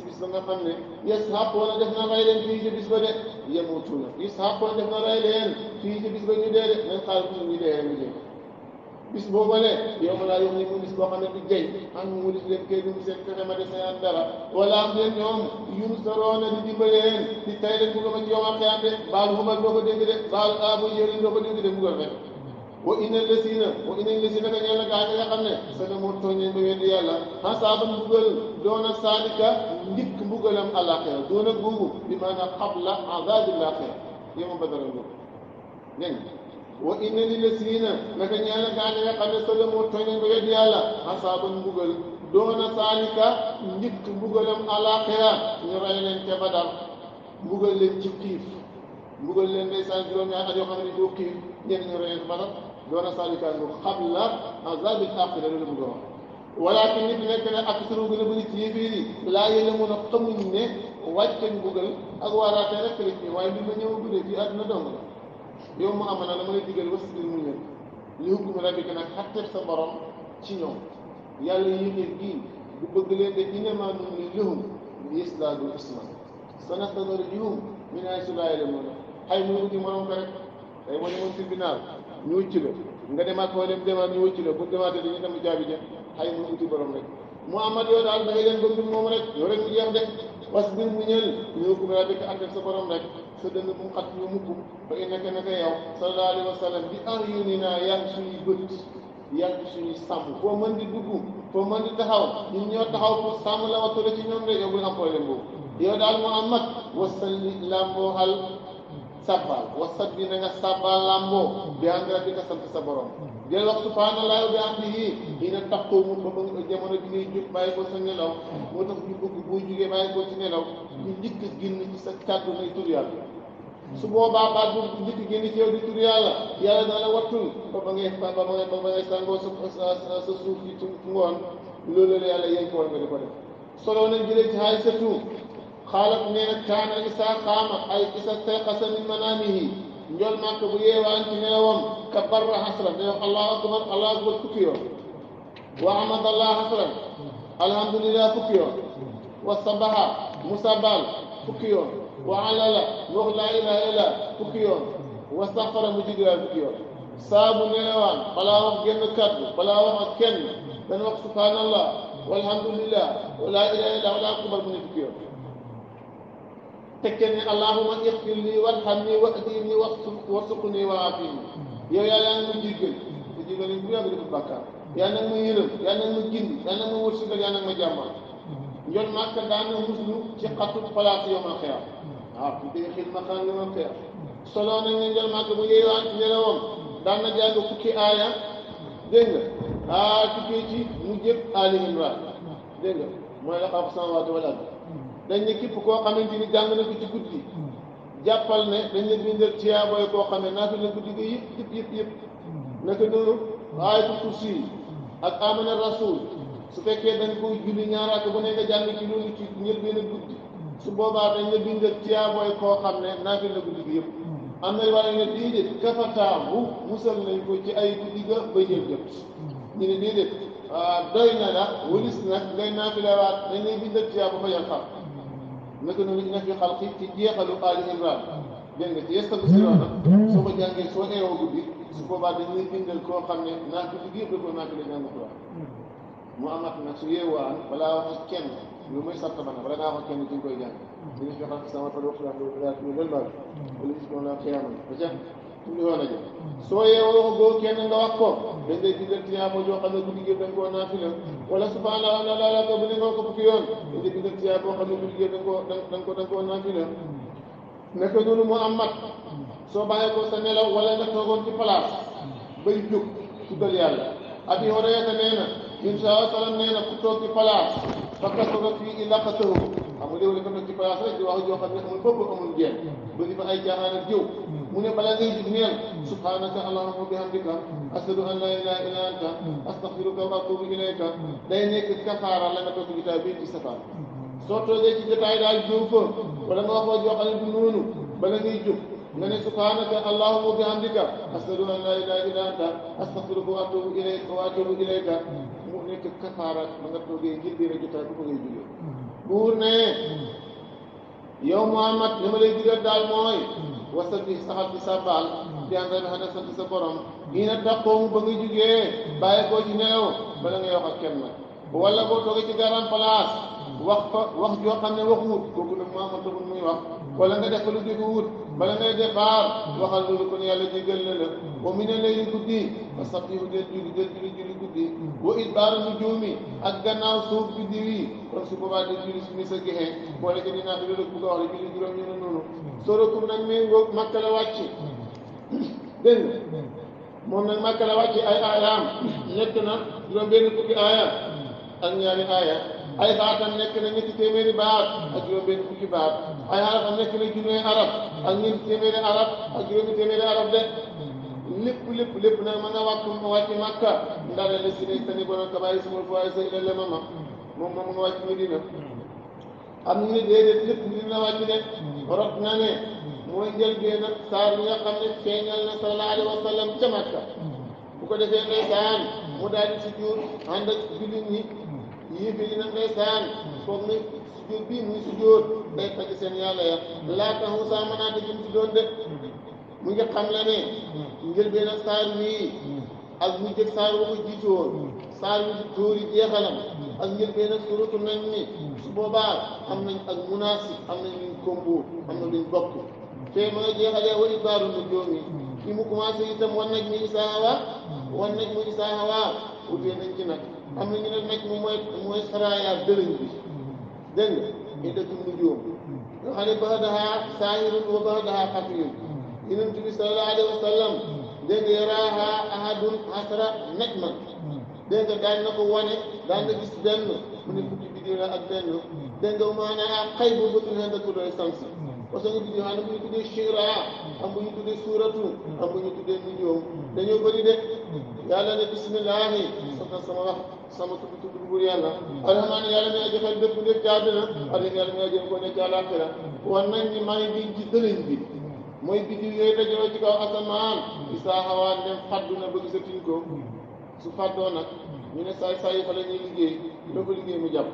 bis ba nga xam ne yashaquuna def na rey leen fii ci bis ba de yamutuuna yashaquuna def na rey leen fii ci bis ba ñu dee de nañ xaar bu ñu dee mu jëm bis booba ne yow ma laa yox ni mu bis boo xam ne di jëy am mu dis leen kay dum seen fexe ma de seen dara wala am leen ñoom yun saroona di dimbaleen di tay leen bu nga ma ci yow a xeyam de baalu xumal doo ko dégg de baalu abo yëriñ doo ko dégg de mbugal rek wa inna lasina ka ñeel na gaa ñi nga xam ne sana moo tooñee ba weddi yàlla xasaaba mbugal doona saalika ndikk mbugalam àllaaxira doona googu bi maanaam qabla azaabil aaxira yow ma badara ngoo dégg nga wa inna li lasina naka ñeel na gaa ñi nga xam ne sana moo tooñee ba weddi yàlla xasaaba mbugal doona saalika ndikk mbugalam àllaaxira ñu rey leen ca Badar mbugal leen ci xiif mbugal leen ndeysaan juróom-ñaar at yoo xam ne doo xiif ñenn ñu rey leen Badar doona saalika ngo qabla azaabil aaxira loolu bëgg a wax walaakin nit nekk ne ak suru gën a bëri ci yéeféer yi laa yéen a mën a xamuñ ne wàcce mbugal ak waaraate rek la ci waaye li ma ñëw guddee ci àdduna dong la yow mu am na la ma lay digal wasbir mu ñëw li hukmi rabbika nag xatteeb sa borom ci ñoom yàlla yéeféer gii bu bëgg leen de innamaa numlii lahum liyazdaaduu isman sanastadrijuhum min haysu laa ya'lamuun xay mu wuti morom ko rek tey moo demoon tribunal ñu wëcc la nga demaat foo demaat ñu wëcc la bu demaatee dañuy dem jaabi ja xay mu uti borom rek Muhammad yow daal da ngay leen ba mbir moom rek yow rek mu jeex de was bir mu ñël ñëw ko daa dëkk ànd ak sa borom rek sa dënn bu mu xat ñu mukk ba innaka naka yow sallallahu alayhi wa sallam bi ahyuninaa yaa ngi suñuy bët yaa ngi suñuy sàmm foo mën di dugg foo mën di taxaw ñun ñoo taxaw pour sàmm la wattu la ci ñoom de yow bul am problème boobu yow daal Muhammad wasalli lamboo xal sabbal wasat bi na nga sabbal lamboo bi ànd ak di nga sant sa borom del wax subhanallah bi hamdihi dina taxaw mu ba jamono bi ngay jóg bàyyi ko sa nelaw moo tax ñu bëgg boo jógee bàyyi ko ci nelaw ñu njëkk génn ci sa kàddu ngay tur yàlla su boobaa baat bu njëkk génn ci yow di tur yàlla yàlla dana la wattul ba ngay sangoo sa suuf yi ci ngoon loolu la yàlla yéen ko war nga di ko def solo nañ jëlee ci xaay satu xaalat nee na kaana isaa qaama ay isa stayqasa min manaamihi njol màkk bu yeewaan ci nelawam kabbarra hasran day wax allahu akbar fukki yoon wa hamadallah hasran alhamdulillah fukki yoon wa sabaha musabal fukki yoon wa alala mu wax laa ilaha illa fukki yoon wa staxfara mu jiglaal fukki yoon saa bu nelawaan balaa wax genn kàddu balaa wax ak kenn dana wax subhanallah walhamdulillah wa laa ilaha illa wala akbar mu ne fukki yoon tekkee ne allahumma ighfir lii warhamni wahdini warzuqni wa aafini yow yàlla na ma jéggal te jéggal bu yàgg dafa bàkkaar yàlla na ma yërëm yàlla na ma gindi yàlla na ma wërsëgal yàlla na ma jàmmal njol màkka daan na muslu ci xatu place yow ma xeex waaw fi dee xil ma xam yow ma xeex solo nañ ne njol màkka bu yeewaan ci nelawam daan na jàng fukki aaya dégg nga tukkee ci mu jëpp Ali Imran dégg nga mooy la xalaqu samaawaati wal ard dañ ne képp koo xamante ni jàng na ko ci guddi jàppal ne dañ la bindal tiyaabooy koo xam ne naa fi la guddi gi yëpp naka noonu aayatul kursi ak amana rasul su fekkee dañ koy julli ñaaraat bu ne nga jàng ci loolu ci njëlbéen guddi su boobaa dañ la bindal tiyaabooy koo xam ne naa fi la guddi gi yëpp am na wala ne déedéet kafataabu musal nañ ko ci ay guddi ga ba ñëw jot ñu ne déedéet doy na la walis nag ngay naafilawaat dañ lay bindal tiyaaba fa yàlla xam naka noonu ina fi xalqi ci jeexalu Ali Imran dégg nga ci yastaghfiruuna soo ko jàngee soo eewoo guddi su boobaa dañ lay bindal koo xam ne naa guddi gi yëpp da koo naafila jàng Alxuraan mu amat nag su yeewaan balaa wax ak kenn lu muy sarta ba nag bala ngaa wax ak kenn ci nga koy jàng dina fi xalqi samaawaati wal ardi wala qiyaama ba ca ñu woon a jëm soo yeewoo wax boo kenn nga wax ko dañ lay bindal tiyaaba joo xam ne guddi gi dañ koo naafila wala subhanallah la ko bu ne nga ko fukki yoon dañ lay bindal tiyaaba boo xam ne guddi gi dañ koo naafila naka noonu mu am mat soo bàyyee ko sa nelaw wala nga toogoon ci place bay jóg tuddal yàlla Abi Hurayra nee na insha Allah sallam nee na ku toog ci place fa kasura fii ilaqatahu xam nga léegi dafa toog ci place rek di wax joo xam ne amul bopp amul jeex bëri fa ay jaaxaan ak jëw mu ne bala ngay jug neel subhanaka allahumma wa bihamdika ashhadu an la ilaha illa anta astaghfiruka wa atubu ilayka day nekk kafaara la nga toog ci jotaay bi ci safar soo toogee ci jotaay daal jëw fa wala nga wax joo xam ne du noonu bala ngay jug nga ne subhanaka allahumma wa bihamdika ashhadu an la ilaha illa anta astaghfiruka wa atubu ilayka mu nekk kafaara ba nga toogee ngir biir jotaay bu ko ngay jugee buur ne yow Muhammad li ma lay digal daal mooy wasal bi saxal ci sa baal di ànd ak xanaa sant sa borom gii na dàqoomu ba nga jugee bàyyi koo ci nelaw bala ngay wax ak kenn nag wala boo toogee ci garan place wax fa wax joo xam ne waxuwut kooku nag Muhammad taxul muy wax wala nga def ko lu dégg wut bala ngay départ waxal loolu kon yàlla jégal na la wa mina layli guddi fasabbihu del julli guddi wa idbaara nujuumi ak gannaaw suuf guddi wi kon su boobaa del julli su mi sa gexee boole ko dinaa fi loolu bu ko wax la julli juróom ñu ne noonu sooratul nag méngóog Makka la wàcc dégg nga moom nag Makka la wàcc ay aayaam nekk na juróom benn fukki aaya ak ñaari aaya ay baatam nekk na ñetti téeméeri baat ak juróom benn fukki baat ay arabam nekk na junne arab ak ñeenti téeméeri arab ak juróomi téeméeri arab de lépp nag mën nga wàcc Makka ndax la si ne tani bonoon kabaay sumul fooy sa ila lemama moom nga wàcc Medina am ñu ne déedéet lépp dina wàcc de rot na ne mooy njëlbeen nag saar bi nga xam ne feeñal na sallallahu alayhi wa sallam ca Makka bu ko defee ndeysaan mu daal di sujjóot ànd ak jullit ñi yéeféer yi nag ndeysaan foog ne sujjóot bii muy sujjóot day tagg seen yàlla ya laata Muusaa mënaata jëm ci doon de mu ngi xam la ne njëlbeen ak saar wii ak mu jëg saar wa ko jiitu woon saar wi tóori jeexalam ak njëlbeen ak suratu nañ mi su boobaa am nañ ak munaasib am nañ luñ kombo am na luñ bokk te ma nga jeexalee wa ibaaru nu joomi fi mu commencé itam wan naj mi isaa hawa wan naj mu isaa hawa utee nañ ci nag am na ñu ne naj mu mooy saraya dërëñ bi dégg nga iddatu nujuum nga xam ne ba'daha saahirun wa ba'daha xafiyun Yonent bi sallallahu alayhi wa sallam dégg nga yaraaha ahadun asra najman dégg nga daan na ko wane daan na gis benn mu ne fukki biddiw la ak benn dégg nga maanaam xay bu bëtul hen da tuddee samsi parce que biddiw xam ne bu ñu tuddee shira am bu ñu tuddee suuratu am bu ñu tuddee nujuum dañoo bëri de yàlla ne bismillahi sama wax sama tudd buur yàlla alhamdulilah yàlla mi joxal bépp lépp ci àddina alim yàlla mi jëm ko ne ci àllaaxira wan nañ ni maa ngi ci dëliñ bi mooy biddiw yooyu dajaloo ci kaw asamaan isaa xawaa dem faddu na ba gisatuñ ko su fàddoo nag ñu ne saay yi fa la ñuy liggéey loo ko liggéey mu jàpp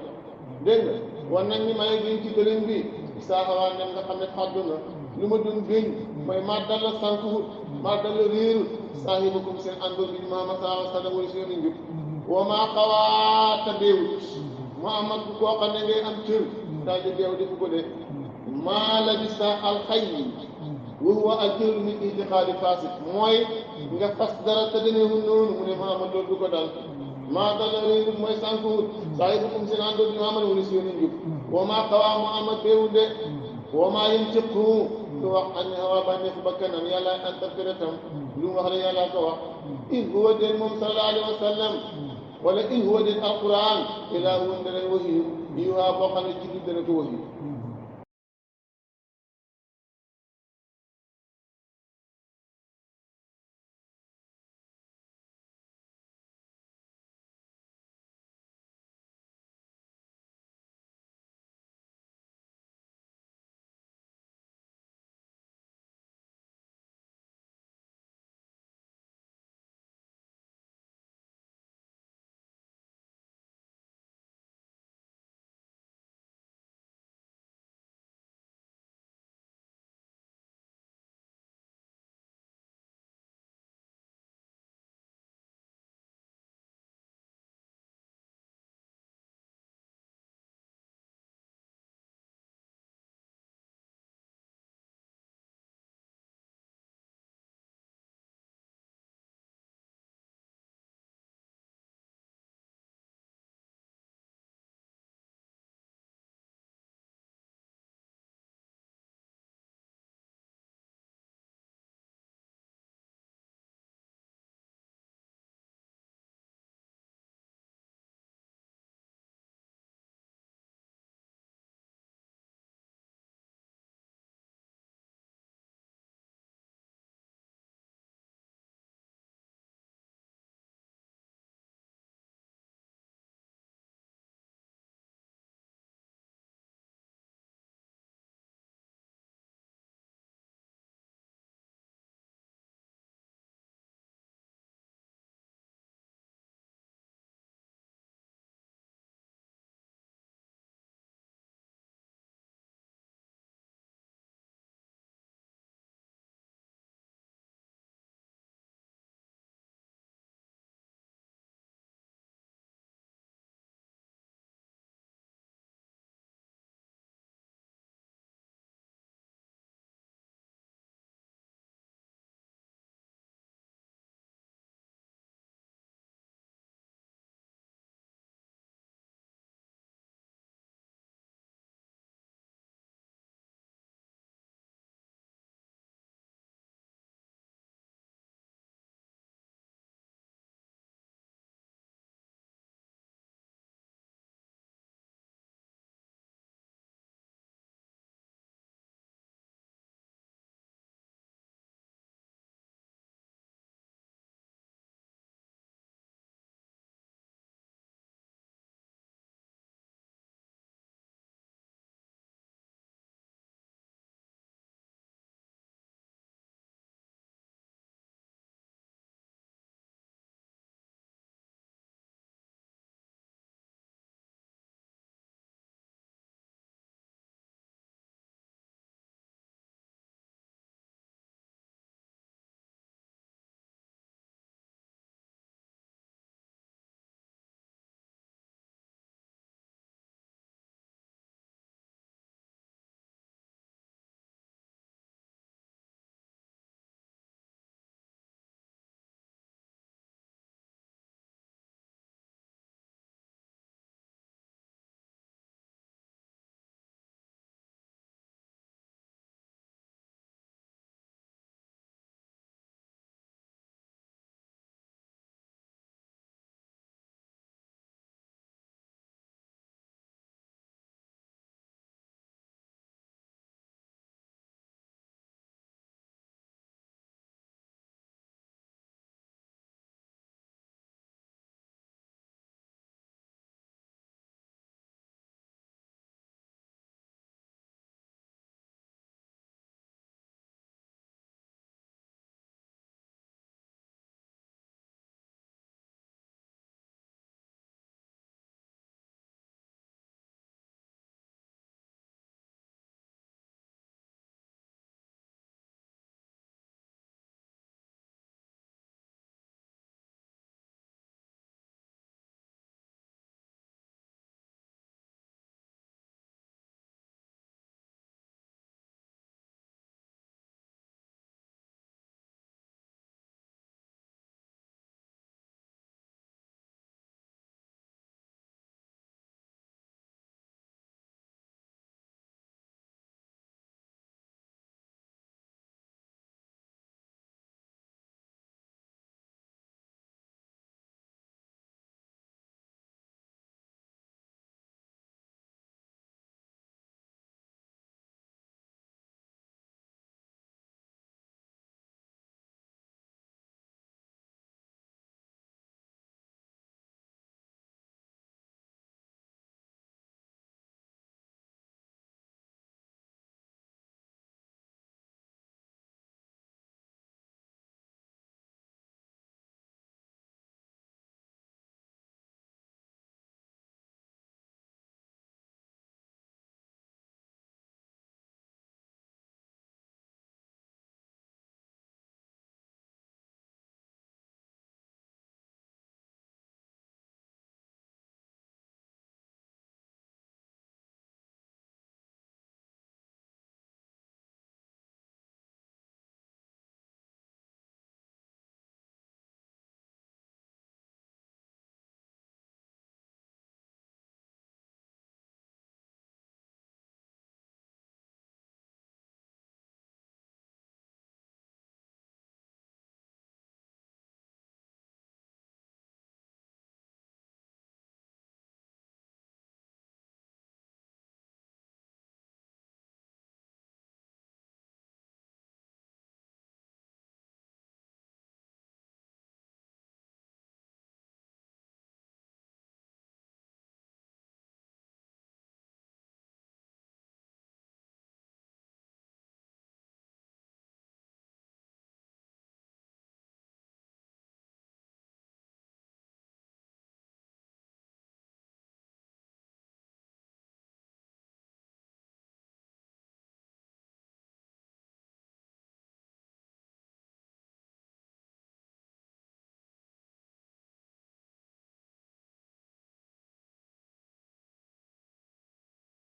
dégg nga wan nañ ni maa ngi ci dëliñ bi isaa xawaa dem nga xam ne fàddu na lu ma doon géñ mooy maa dalla sànkuwut maa dalla réerut saahibakum seen àndoon bi Muhammad sallallahu alayhi wa sallam wala si yoonu njub wa maa xawaata deewut Muhammad bu koo xam ne ngay am cër daal di deew defu ko de maa la bi sa alxay wa huwa al-jahlu min i'tiqaadi faasid mooy nga fas dara te demeewul noonu mu ne Muhammad loolu du ko dal maa dalla réerut mooy sànkuwut saahibakum seen àndoon bi Muhammad wala si yoonu njub wa maa xawaa Muhammad deewul de wa maa yantiqu lu wax an hawa bànneexu bakkanam yàlla interprété tam lu mu wax la yàlla ko wax in huwa den moom sallallahu alayhi wa sallam wala in huwa den alquran ilaa huwa dana wahiyu yuuhaa boo xam ne jibril dana ko wahiyu